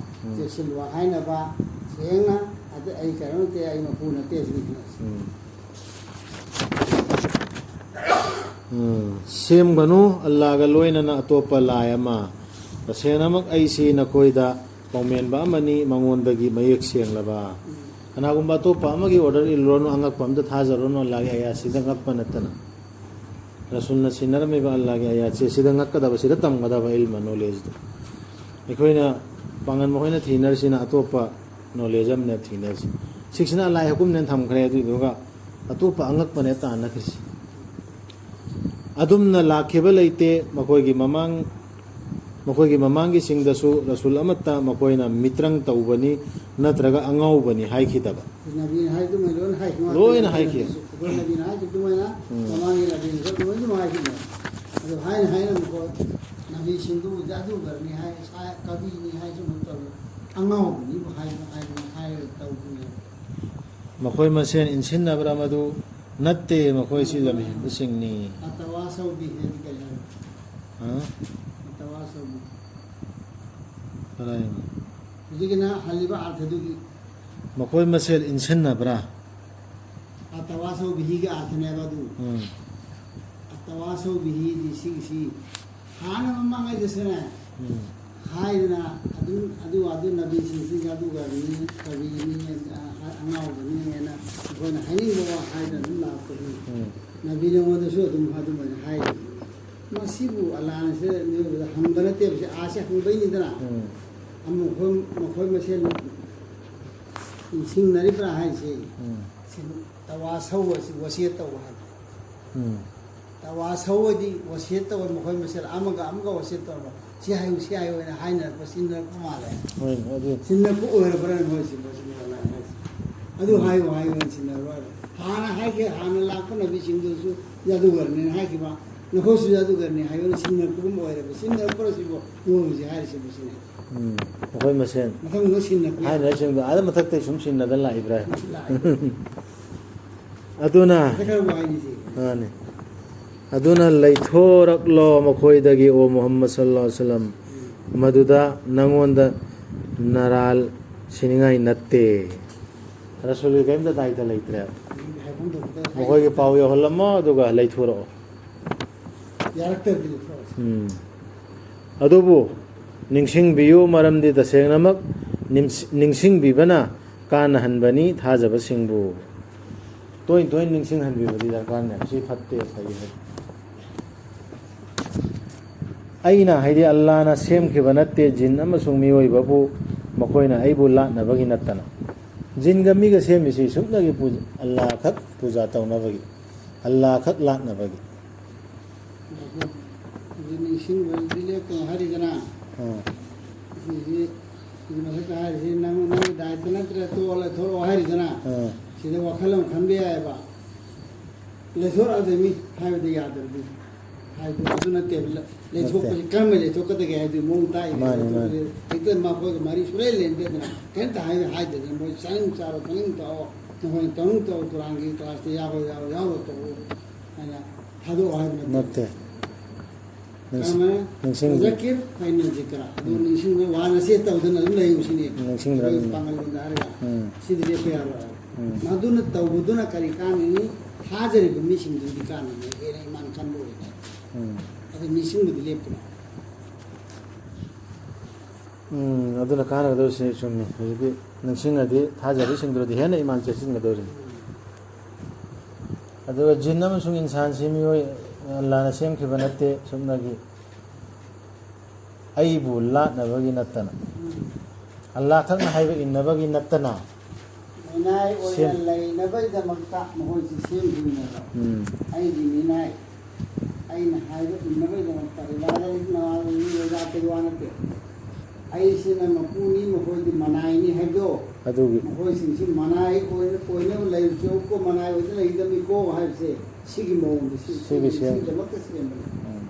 ꯎꯝ꯫ ꯆꯦꯛꯁꯤꯜꯂꯨ ꯍꯥꯏꯅꯕ ꯁꯦꯡꯅ ꯑꯗ ꯑꯩ ꯀꯩꯅꯣ ꯅꯠꯇꯦ, ꯑꯩ ꯃꯄꯨ ꯅꯠꯇꯦ ꯁꯤꯅꯤ꯫ ꯎꯝ꯫ ꯎꯝ꯫ ꯁꯦꯝꯒꯅꯨ ꯑꯜꯂꯥꯒ ꯂꯣꯏꯅꯅ ꯑꯇꯣꯞꯄ ꯂꯥꯏ ꯑꯃ꯫ ꯇꯁꯦꯡꯅꯃꯛ ꯑꯩꯁꯤ ꯅꯈꯣꯏꯗ ꯄꯥꯎꯃꯦꯟꯕ ꯑꯃꯅꯤ, ꯃꯉꯣꯟꯗꯒꯤ ꯃꯌꯦꯛ ꯁꯦꯡꯂꯕ꯫ ꯎꯝ꯫ ꯀꯅꯥꯒꯨꯝꯕ ꯑꯇꯣꯞꯄ ꯑꯃꯒꯤ ꯑꯣꯔꯗꯔ ꯏꯜꯂꯨꯔꯅꯨ, ꯑꯉꯛꯄ ꯑꯝꯇ ꯊꯥꯖꯔꯨꯔꯅꯨ, ꯑꯜꯂꯥꯒꯤ ꯑꯌꯥꯁꯤꯗ ꯉꯛꯄ ꯅꯠꯇꯅ꯫ ꯔꯁꯨꯜꯅ ꯁꯤꯟꯅꯔꯝꯃꯤꯕ ꯑꯜꯂꯥꯒꯤ ꯑꯌꯥꯠꯁꯦ ꯁꯤꯗ ꯉꯛꯀꯗꯕ, ꯁꯤꯗ ꯇꯝꯒꯗꯕ ꯏꯜꯃ, ꯅꯣꯂꯦꯖꯇꯣ꯫ ꯑꯩꯈꯣꯏꯅ ꯄꯥꯡꯒꯟ ꯃꯈꯣꯏꯅ ꯊꯤꯅꯔꯤꯁꯤꯅ ꯑꯇꯣꯞꯄ ꯅꯣꯂꯦꯖ ꯑꯃꯅꯦ ꯊꯤꯅꯔꯤꯁꯤ꯫ ꯁꯤꯛꯁꯤꯅ ꯑꯜꯂꯥꯒꯤ ꯍꯨꯀꯨꯝꯅꯦꯅ ꯊꯝꯈ꯭ꯔꯦ, ꯑꯗꯨꯏꯗꯨꯒ ꯑꯇꯣꯞꯄ ꯑꯉꯛꯄꯅꯦ ꯇꯥꯟꯅꯈ꯭ꯔꯤꯁꯤ꯫ ꯑꯗꯨꯝꯅ ꯂꯥꯛꯈꯤꯕ ꯂꯩꯇꯦ꯫ ꯃꯈꯣꯏꯒꯤ ꯃꯃꯥꯡ, ꯃꯈꯣꯏꯒꯤ ꯃꯃꯥꯡꯒꯤꯁꯤꯡꯗꯁꯨ ꯔꯁꯨꯜ ꯑꯃꯠꯇ ꯃꯈꯣꯏꯅ ꯃꯤꯇ꯭ꯔꯪ ꯇꯧꯕꯅꯤ ꯅꯠꯇ꯭ꯔꯒ ꯑꯉꯥꯎꯕꯅꯤ ꯍꯥꯏꯈꯤꯗꯕ꯫ ꯅꯕꯤꯅ ꯍꯥꯏꯗꯨꯃꯥꯏ ꯂꯣꯏꯅ ꯍꯥꯏꯈꯤ ꯂꯣꯏꯅ ꯉꯥꯛꯇꯅꯤ꯫ ꯍꯥꯏꯈꯤ꯫ ꯑꯩꯈꯣꯏ ꯅꯕꯤꯅ ꯍꯥꯏꯈꯤꯕꯗꯨꯃꯥꯏꯅ ꯎꯝ꯫ ꯃꯃꯥꯡꯒꯤ ꯅꯕꯤꯅꯁꯨ ꯂꯣꯏꯅꯃꯛ ꯍꯥꯏꯈꯤꯕꯅꯦ꯫ ꯑꯗꯨ ꯍꯥꯏꯅ ꯍꯥꯏꯅ ꯃꯈꯣꯏ ꯅꯕꯤꯁꯤꯡꯗꯨꯕꯨ ꯖꯥꯗꯨꯒꯔꯅꯤ ꯍꯥꯏ, ꯁꯥ-, ꯀꯕꯤꯅꯤ ꯍꯥꯏꯁꯨ ꯑꯃꯨꯛ ꯇꯧꯏ꯫ ꯑꯉꯥꯎꯕꯅꯤꯕꯨ ꯍꯥꯏ-, ꯍꯥꯏ-, ꯍꯥꯏꯔꯒ ꯇꯧꯕꯅꯦ꯫ ꯃꯈꯣꯏ ꯃꯁꯦꯟ ꯏꯟꯁꯤꯟꯅꯕ꯭ꯔꯥ ꯃꯗꯨ? ꯅꯠꯇꯦ, ꯃꯈꯣꯏꯁꯤ ꯂꯝꯍꯦꯟꯕꯁꯤꯡꯅꯤ꯫ ꯑꯇꯋꯥꯁꯧ ꯕꯤꯍꯤ ꯍꯥꯏꯗꯤ ꯀꯩ ꯍꯥꯏꯕ? ꯍꯥ? ꯑꯇꯋꯥꯁꯧ ꯕꯤꯍꯤ꯫ ꯀꯗꯥꯏꯅꯣ? ꯍꯧꯖꯤꯛꯀꯤꯅ ꯍꯜꯂꯤꯕ ꯑꯥꯔꯊꯗꯨꯒꯤ꯫ ꯃꯈꯣꯏ ꯃꯁꯦꯜ ꯏꯟꯁꯤꯟꯅꯕ꯭ꯔꯥ? ꯑꯇꯋꯥꯁꯧ ꯕꯤꯍꯤꯒꯤ ꯑꯥꯔꯊꯅꯦꯕ ꯑꯗꯨ꯫ ꯎꯝ꯫ ꯑꯇꯋꯥꯁꯧ ꯕꯤꯍꯤꯗꯤ ꯁꯤꯒꯤꯁꯤ ꯍꯥꯟꯅ ꯃꯃꯥꯡꯉꯩꯗꯁꯨꯅꯦ ꯎꯝ꯫ ꯍꯥꯏꯗꯅ ꯑꯗꯨꯝ ꯑꯗꯨ ꯑꯗꯨ ꯅꯕꯤꯁꯤꯡꯁꯤ ꯖꯥꯗꯨꯒꯔꯅꯤ, ꯀꯕꯤꯅꯤ, ꯑ-, ꯑ-, ꯑꯉꯥꯎꯕꯅꯤ ꯍꯥꯏꯅ ꯑꯩꯈꯣꯏꯅ ꯍꯥꯏꯅꯤꯡꯕ ꯋꯥ ꯍꯥꯏꯗꯅ ꯑꯗꯨꯝ ꯂꯥꯛꯄꯅꯤ꯫ ꯎꯝ꯫ ꯅꯕꯤ ꯅꯉꯣꯟꯗꯁꯨ ꯑꯗꯨꯝ ꯑꯗꯨꯃꯥꯏꯅ ꯍꯥꯏꯔꯤ꯫ ꯃꯁꯤꯕꯨ ꯑꯜꯂꯥꯍꯅꯁꯨ ꯃꯤꯑꯣꯏꯕꯗ ꯍꯪꯕ ꯅꯠꯇꯦꯕ, ꯁꯤ ꯑꯥꯁꯦ ꯍꯪꯕꯩꯅꯤꯗꯅ꯫ ꯎꯝ꯫ ꯑꯃꯨꯛ ꯃꯈꯣꯏ, ꯃꯈꯣꯏ ꯃꯁꯦꯟ ꯅꯤꯡꯁꯤꯡꯅꯔꯤꯕ꯭ꯔꯥ ꯍꯥꯏꯁꯦ? ꯎꯝ꯫ ꯁꯤ ꯇꯋꯥꯁꯧ ꯑꯁꯤ ꯋꯁꯤꯌꯠ ꯇꯧꯕ ꯍꯥꯏꯕ꯫ ꯎꯝ꯫ ꯇꯋꯥꯁꯧ ꯑꯗꯤ ꯋꯁꯤꯌꯠ ꯇꯧꯕ, ꯃꯈꯣꯏ ꯃꯁꯦꯜ ꯑꯃꯒ ꯑꯃꯒ ꯋꯁꯤꯌꯠ ꯇꯧꯔꯕ, "ꯁꯤ ꯍꯥꯏꯌꯨ, ꯁꯤ ꯍꯥꯏꯌꯨ" ꯍꯥꯏꯅ ꯍꯥꯏꯅꯔꯛꯄ, ꯁꯤꯟꯅꯔꯛꯄ ꯃꯥꯜꯂꯦ꯫ ꯍꯣꯏ, ꯑꯗꯨ ꯁꯤꯟꯅꯔꯛꯄ ꯑꯣꯏꯔꯕ꯭ꯔꯥ ꯃꯣꯏꯁꯤ, ꯃꯣꯏꯁꯤ ꯃꯣꯏ ꯍꯥꯏꯁꯤ꯫ ꯑꯗꯨ ꯎꯝ꯫ ꯍꯥꯏꯌꯨ, ꯍꯥꯏꯌꯨ ꯍꯥꯏꯅ ꯁꯤꯟꯅꯔꯛꯄ ꯑꯣꯏꯔꯦ꯫ ꯍꯥꯟꯅ ꯍꯥꯏꯈꯤ, ꯍꯥꯟꯅ ꯂꯥꯛꯄ ꯅꯕꯤꯁꯤꯡꯗꯨꯁꯨ ꯖꯥꯗꯨꯒꯔꯅꯦꯅ ꯍꯥꯏꯈꯤꯕ, ꯅꯈꯣꯏꯁꯨ ꯖꯥꯗꯨꯒꯔꯅꯤ ꯍꯥꯏꯌꯨꯅ ꯁꯤꯟꯅꯔꯛꯄꯒꯨꯝꯕ ꯑꯣꯏꯔꯕ, ꯁꯤꯟꯅꯔꯛꯄ꯭ꯔꯥ ꯁꯤꯕꯨ ꯃꯣꯏ ꯍꯧꯖꯤꯛ ꯍꯥꯏꯔꯤꯁꯤꯕꯨ ꯁꯤꯅꯤ꯫ ꯎꯝ, ꯃꯈꯣꯏ ꯃꯁꯦꯟ꯫ ꯃꯊꯪ ꯃꯊꯪ ꯁꯤꯟꯅꯔꯛꯄ ꯌꯥꯏ꯫ ꯍꯥꯏꯅꯔꯤꯁꯤꯡꯗꯣ ꯑꯥꯗ ꯃꯊꯛꯇꯩ ꯁꯨꯝ ꯁꯤꯟꯅꯗꯅ ꯂꯥꯛꯏꯕ꯭ꯔꯥ? ꯂꯥꯛꯏ꯫ ꯑꯗꯨꯅ ꯈꯔ ꯈꯔ ꯋꯥꯏꯅꯤꯁꯦ꯫ ꯃꯥꯅꯤ꯫ ꯑꯗꯨꯅ ꯂꯩꯊꯣꯔꯛꯂꯣ ꯃꯈꯣꯏꯗꯒꯤ, ꯑꯣ ꯃꯨꯍꯝꯃꯗ ꯁꯜꯂꯜꯂꯥꯍꯨ ꯑꯂꯩꯍꯤ ꯋꯁꯜꯂꯝ, ꯎꯝ꯫ ꯃꯗꯨꯗ ꯅꯉꯣꯟꯗ ꯅꯔꯥꯜ ꯁꯤꯅꯤꯡꯉꯥꯏ ꯅꯠꯇꯦ꯫ ꯔꯁꯨꯜꯒꯤ ꯀꯔꯤꯝꯇ ꯗꯥꯏꯇ ꯂꯩꯇ꯭ꯔꯦ꯫ ꯃꯈꯣꯏꯒꯤ ꯄꯥꯎ ꯌꯧꯍꯜꯂꯝꯃꯣ, ꯑꯗꯨꯒ ꯂꯩꯊꯣꯔꯛꯑꯣ꯫ ꯌꯥꯔꯛꯇ꯭ꯔꯗꯤ ꯂꯩꯊꯣꯔꯛꯑꯁꯤ꯫ ꯎꯝ꯫ ꯑꯗꯨꯕꯨ ꯅꯤꯡꯁꯤꯡꯕꯤꯌꯨ, ꯃꯔꯝꯗꯤ ꯇꯁꯦꯡꯅꯃꯛ ꯅꯤꯡꯁꯤꯡꯕꯤꯕꯅ ꯀꯥꯟꯅꯍꯟꯕꯅꯤ ꯊꯥꯖꯕꯁꯤꯡꯕꯨ꯫ ꯇꯣꯏꯅ ꯇꯣꯏꯅ ꯅꯤꯡꯁꯤꯡꯍꯟꯕꯤꯕꯗꯤ ꯗꯔꯀꯥꯔꯅꯦ꯫ ꯁꯤ ꯐꯠꯇꯦ, ꯐꯩ ꯍꯥꯏ꯫ ꯑꯩꯅ, ꯍꯥꯏꯗꯤ ꯑꯜꯂꯥꯅ ꯁꯦꯝꯈꯤꯕ ꯅꯠꯇꯦ ꯖꯤꯟ ꯑꯃꯁꯨꯡ ꯃꯤꯑꯣꯏꯕꯕꯨ, ꯃꯈꯣꯏꯅ ꯑꯩꯕꯨ ꯂꯥꯠꯅꯕꯒꯤ ꯅꯠꯇꯅ꯫ ꯖꯤꯟꯒ ꯃꯤꯒ ꯁꯦꯝꯃꯤꯁꯤ ꯁꯨꯞꯅꯒꯤ ꯄꯨ-, ꯑꯜꯂꯥ ꯈꯛ ꯄꯨꯖꯥ ꯇꯧꯅꯕꯒꯤ, ꯑꯜꯂꯥ ꯈꯛ ꯂꯥꯠꯅꯕꯒꯤ꯫ ꯍꯧꯖꯤꯛ ꯅꯤꯡꯁꯤꯡꯕꯗꯤ ꯂꯦꯞꯀꯅꯨ ꯍꯥꯏꯔꯤꯗꯅ꯫ ꯑꯥ꯫ ꯁꯤꯁꯤ, ꯁꯤ ꯃꯊꯛꯇ ꯍꯥꯏꯔꯤꯁꯤ ꯅꯪ, ꯅꯪꯒꯤ ꯗꯥꯏꯇ ꯅꯠꯇ꯭ꯔꯦ, ꯇꯣꯛꯑꯣ, ꯂꯩꯊꯣꯔꯛꯑꯣ ꯍꯥꯏꯔꯤꯗꯅ꯫ ꯑꯥ꯫ ꯁꯤꯗ ꯋꯥꯈꯜ ꯑꯃ ꯈꯟꯕ ꯌꯥꯏꯑꯕ꯫ ꯂꯩꯊꯣꯔꯛꯑꯗꯣꯏꯅꯤ ꯍꯥꯏꯕꯗꯤ ꯌꯥꯗ꯭ꯔꯗꯤ꯫ ꯍꯥꯏꯗꯤ ꯑꯗꯨ ꯅꯠꯇꯦꯕ, ꯂ-, ꯂꯩꯊꯣꯛꯄꯁꯤ ꯅꯠꯇꯦ꯫ ꯀꯔꯝꯕ ꯂꯩꯊꯣꯛꯀꯗꯒꯦ ꯍꯥꯏꯗꯨ ꯃꯑꯣꯡ ꯇꯥꯛꯏꯅꯦ꯫ ꯃꯥꯅꯤ, ꯃꯥꯅꯤ꯫ ꯂꯩꯊꯣꯛꯄꯁꯤ ꯍꯦꯛꯇ ꯃꯈꯣꯏꯒ ꯃꯔꯤ ꯁꯨꯡꯂꯩ ꯂꯩꯅꯗꯦꯗꯅ꯫ ꯀꯔꯤꯝꯇ ꯍꯥꯏ-, ꯍꯥꯏꯗꯦꯗꯅ꯫ ꯃꯣꯏ ꯆꯥꯅꯤꯡ ꯆꯥꯔꯣ, ꯊꯛꯅꯤꯡ ꯊꯛꯑꯣ, ꯅꯈꯣꯏꯅ ꯇꯧꯅꯤꯡ ꯇꯧ, ꯀꯨꯔꯥꯟꯒꯤ ꯀ꯭ꯂꯥꯁꯇ ꯌꯥꯎꯔꯣ, ꯌꯥꯎꯔꯣ, ꯌꯥꯎꯔꯣ ꯇꯧꯑꯣ ꯍꯥꯏꯅ ꯊꯥꯗꯣꯛꯑꯣ ꯍꯥꯏꯕ ꯅꯠꯇꯦ꯫ ꯅꯠꯇꯦ꯫ ꯅꯤꯡꯁꯤꯡ-, ꯀꯔꯝꯍꯥꯏꯅ? ꯅꯤꯡꯁꯤꯡ-, ꯐꯖꯀꯤꯔ ꯍꯥꯏꯅ ꯖꯤꯀꯔ꯫ ꯑꯗꯨ ꯎꯝ꯫ ꯅꯤꯡꯁꯤꯡꯕ ꯋꯥꯅ ꯁꯦ ꯇꯧꯗꯅ ꯑꯗꯨꯝ ꯂꯩꯌꯨ ꯁꯤꯅꯤ꯫ ꯅꯤꯡꯁꯤꯡꯗ꯭ꯔꯕꯅꯤ꯫ ꯑꯩꯈꯣꯏ ꯄꯥꯡꯒꯜ ꯂꯣꯟꯗ ꯍꯥꯏꯔꯒ ꯎꯝ꯫ ꯁꯤꯗꯤ ꯂꯦꯞꯄ ꯌꯥꯔꯣꯏ ꯍꯥꯏꯕ꯫ ꯎꯝ꯫ ꯃꯗꯨꯅ ꯇꯧꯕꯗꯨꯅ ꯀꯔꯤ ꯀꯥꯟꯅꯅꯤ? ꯊꯥꯖꯔꯤꯕ ꯃꯤꯁꯤꯡꯗꯨꯗꯤ ꯀꯥꯟꯅꯅꯤ, ꯍꯦꯟꯅ ꯏꯃꯥꯟ ꯀꯟꯕ ꯑꯣꯏꯅ꯫ ꯎꯝ꯫ ꯑꯗꯨ ꯅꯤꯡꯁꯤꯡꯕꯗꯤ ꯂꯦꯞꯀꯅꯨ꯫ ꯎꯝ, ꯑꯗꯨꯅ ꯀꯥꯟꯅꯒꯗꯧꯔꯤꯁꯤ ꯆꯨꯝꯃꯤ꯫ ꯍꯧꯖꯤꯛꯇꯤ ꯅꯤꯡꯁꯤꯡꯉꯗꯤ ꯊꯥꯖꯕꯁꯤꯡꯗꯨꯗꯤ ꯍꯦꯟꯅ ꯏꯃꯥꯟ ꯆꯦꯠꯁꯤꯟꯒꯗꯧꯔꯤꯅꯤ꯫ ꯑꯗꯨꯒ ꯖꯤꯟ ꯑꯃꯁꯨꯡ ꯏꯟꯁꯥꯟꯁꯤ ꯃꯤꯑꯣꯏ ꯑꯜꯂꯥꯅ ꯁꯦꯝꯈꯤꯕ ꯅꯠꯇꯦ, ꯁꯨꯞꯅꯒꯤ ꯑꯩꯕꯨ ꯂꯥꯠꯅꯕꯒꯤ ꯅꯠꯇꯅ꯫ ꯎꯝ꯫ ꯑꯜꯂꯥ ꯈꯛꯅ ꯍꯥꯏꯕ ꯏꯟꯅꯕꯒꯤ ꯅꯠꯇꯅ꯫ ꯃꯤꯅꯥꯏ ꯑꯣꯏꯅ ꯁꯦꯝ- ꯂꯩꯅꯕꯒꯤꯗꯃꯛꯇ ꯃꯈꯣꯏꯁꯤ ꯁꯦꯝꯈꯤꯕꯅꯦꯕ꯫ ꯎꯝ꯫ ꯑꯩꯒꯤ ꯃꯤꯅꯥꯏ, ꯑꯩꯅ ꯍꯥꯏꯕ ꯏꯟꯅꯕꯒꯤꯗꯃꯛꯇ ꯏꯕꯥꯗ ꯅꯃꯥꯖ ꯂꯣꯏ ꯂꯥꯛꯄꯒꯤ ꯋꯥ ꯅꯠꯇꯦ꯫ ꯑꯩꯁꯤꯅ ꯃꯄꯨꯅꯤ, ꯃꯈꯣꯏꯗꯤ ꯃꯅꯥꯏꯅꯤ ꯍꯥꯏꯕꯗꯣ꯫ ꯑꯗꯨꯒꯤ꯫ ꯃꯈꯣꯏꯁꯤꯡꯁꯤ ꯃꯅꯥꯏ ꯑꯣꯏꯅ, ꯑꯣꯏꯅꯕ ꯂꯩꯔꯁꯨ ꯀꯣ, ꯃꯅꯥꯏ ꯑꯣꯏꯅ ꯂꯩꯒꯗꯕꯅꯤꯀꯣ ꯍꯥꯏꯕꯁꯦ ꯁꯤꯒꯤ ꯃꯑꯣꯡꯗ ꯁꯤ-, ꯁꯤꯒꯤ ꯁꯦꯝ-, ꯁꯤꯒꯤꯗꯃꯛꯇ ꯁꯦꯝꯕꯅꯦ꯫ ꯎꯝ꯫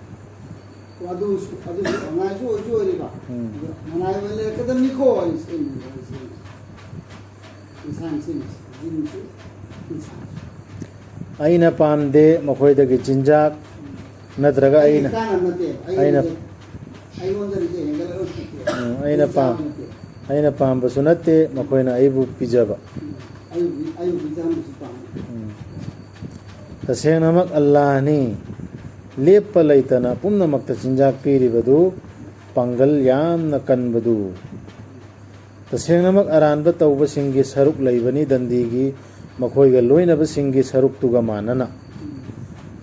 ꯑꯗꯨꯁꯨ, ꯑꯗꯨꯁꯨ ꯃꯅꯥꯏꯁꯨ ꯑꯣꯏꯁꯨ ꯑꯣꯏꯔꯤꯕ꯫ ꯎꯝ꯫ ꯑꯗꯣ ꯃꯅꯥꯏ ꯑꯣꯏꯅ ꯂꯩꯔꯛꯀꯗꯕꯅꯤꯀꯣ ꯍꯥꯏꯅ ꯁꯦꯝꯃꯤꯕ ꯍꯥꯏꯁꯦ꯫ ꯏꯟꯁꯥꯟꯁꯤꯡ, ꯖꯤꯟꯁꯨ, ꯏꯟꯁꯥꯟꯁꯨ꯫ ꯑꯩꯅ ꯄꯥꯝꯗꯦ ꯃꯈꯣꯏꯗꯒꯤ ꯆꯤꯟꯖꯥꯛ, ꯅꯠꯇ꯭ꯔꯒ ꯑꯩꯒꯤ ꯑꯩꯅ, ꯀꯥꯟꯅꯕ ꯅꯠꯇꯦ, ꯑꯩꯅ ꯑꯩꯉꯣꯟꯗ, ꯑꯩꯉꯣꯟꯗ ꯅꯠꯇꯦ, ꯍꯦꯟꯒꯠꯂꯛꯑꯣꯏ ꯅꯠꯇꯦ꯫ ꯎꯝ, ꯑꯩꯅ ꯑꯩ ꯄꯥꯝ-, ꯆꯥꯕ ꯅꯠꯇꯦ꯫ ꯑꯩꯅ ꯄꯥꯝꯕꯁꯨ ꯅꯠꯇꯦ ꯃꯈꯣꯏꯅ ꯑꯩꯕꯨ ꯄꯤꯖꯕ꯫ ꯎꯝ꯫ ꯑꯩꯕꯨꯗꯤ ꯑꯩꯕꯨꯗꯤ ꯆꯥꯝꯕꯁꯨ ꯄꯥꯝꯃꯤ꯫ ꯎꯝ꯫ ꯇꯁꯦꯡꯅꯃꯛ ꯑꯜꯂꯥꯍꯅꯤ ꯂꯦꯞꯄ ꯂꯩꯇꯅ ꯄꯨꯝꯅꯃꯛꯇ ꯆꯤꯟꯖꯥꯛ ꯄꯤꯔꯤꯕꯗꯨ ꯄꯥꯡꯒꯜ ꯌꯥꯝꯅ ꯀꯟꯕꯗꯨ꯫ ꯇꯁꯦꯡꯅꯃꯛ ꯑꯔꯥꯟꯕ ꯇꯧꯕꯁꯤꯡꯒꯤ ꯁꯔꯨꯛ ꯂꯩꯕꯅꯤ ꯗꯟꯗꯤꯒꯤ ꯃꯈꯣꯏꯒ ꯂꯣꯏꯅꯕꯁꯤꯡꯒꯤ ꯁꯔꯨꯛꯇꯨꯒ ꯃꯥꯟꯅꯅ꯫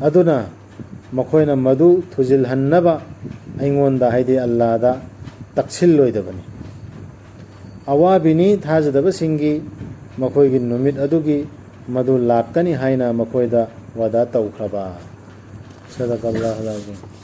ꯑꯗꯨꯅ ꯃꯈꯣꯏꯅ ꯃꯗꯨ ꯊꯨꯖꯤꯜꯍꯟꯅꯕ ꯑꯩꯉꯣꯟꯗ, ꯍꯥꯏꯗꯤ ꯑꯜꯂꯥꯗ, ꯇꯛꯁꯤꯜꯂꯣꯏꯗꯕꯅꯤ꯫ ꯑꯋꯥꯕꯤꯅꯤ ꯊꯥꯖꯗꯕꯁꯤꯡꯒꯤ ꯃꯈꯣꯏꯒꯤ ꯅꯨꯃꯤꯠ ꯑꯗꯨꯒꯤ ꯃꯗꯨ ꯂꯥꯛꯀꯅꯤ ꯍꯥꯏꯅ ꯃꯈꯣꯏꯗ ꯋꯥꯗꯥ ꯇꯧꯈ꯭ꯔꯕ꯫ ꯁꯗꯀꯜꯂꯥꯍꯨꯜ ꯑꯖꯤꯝ꯫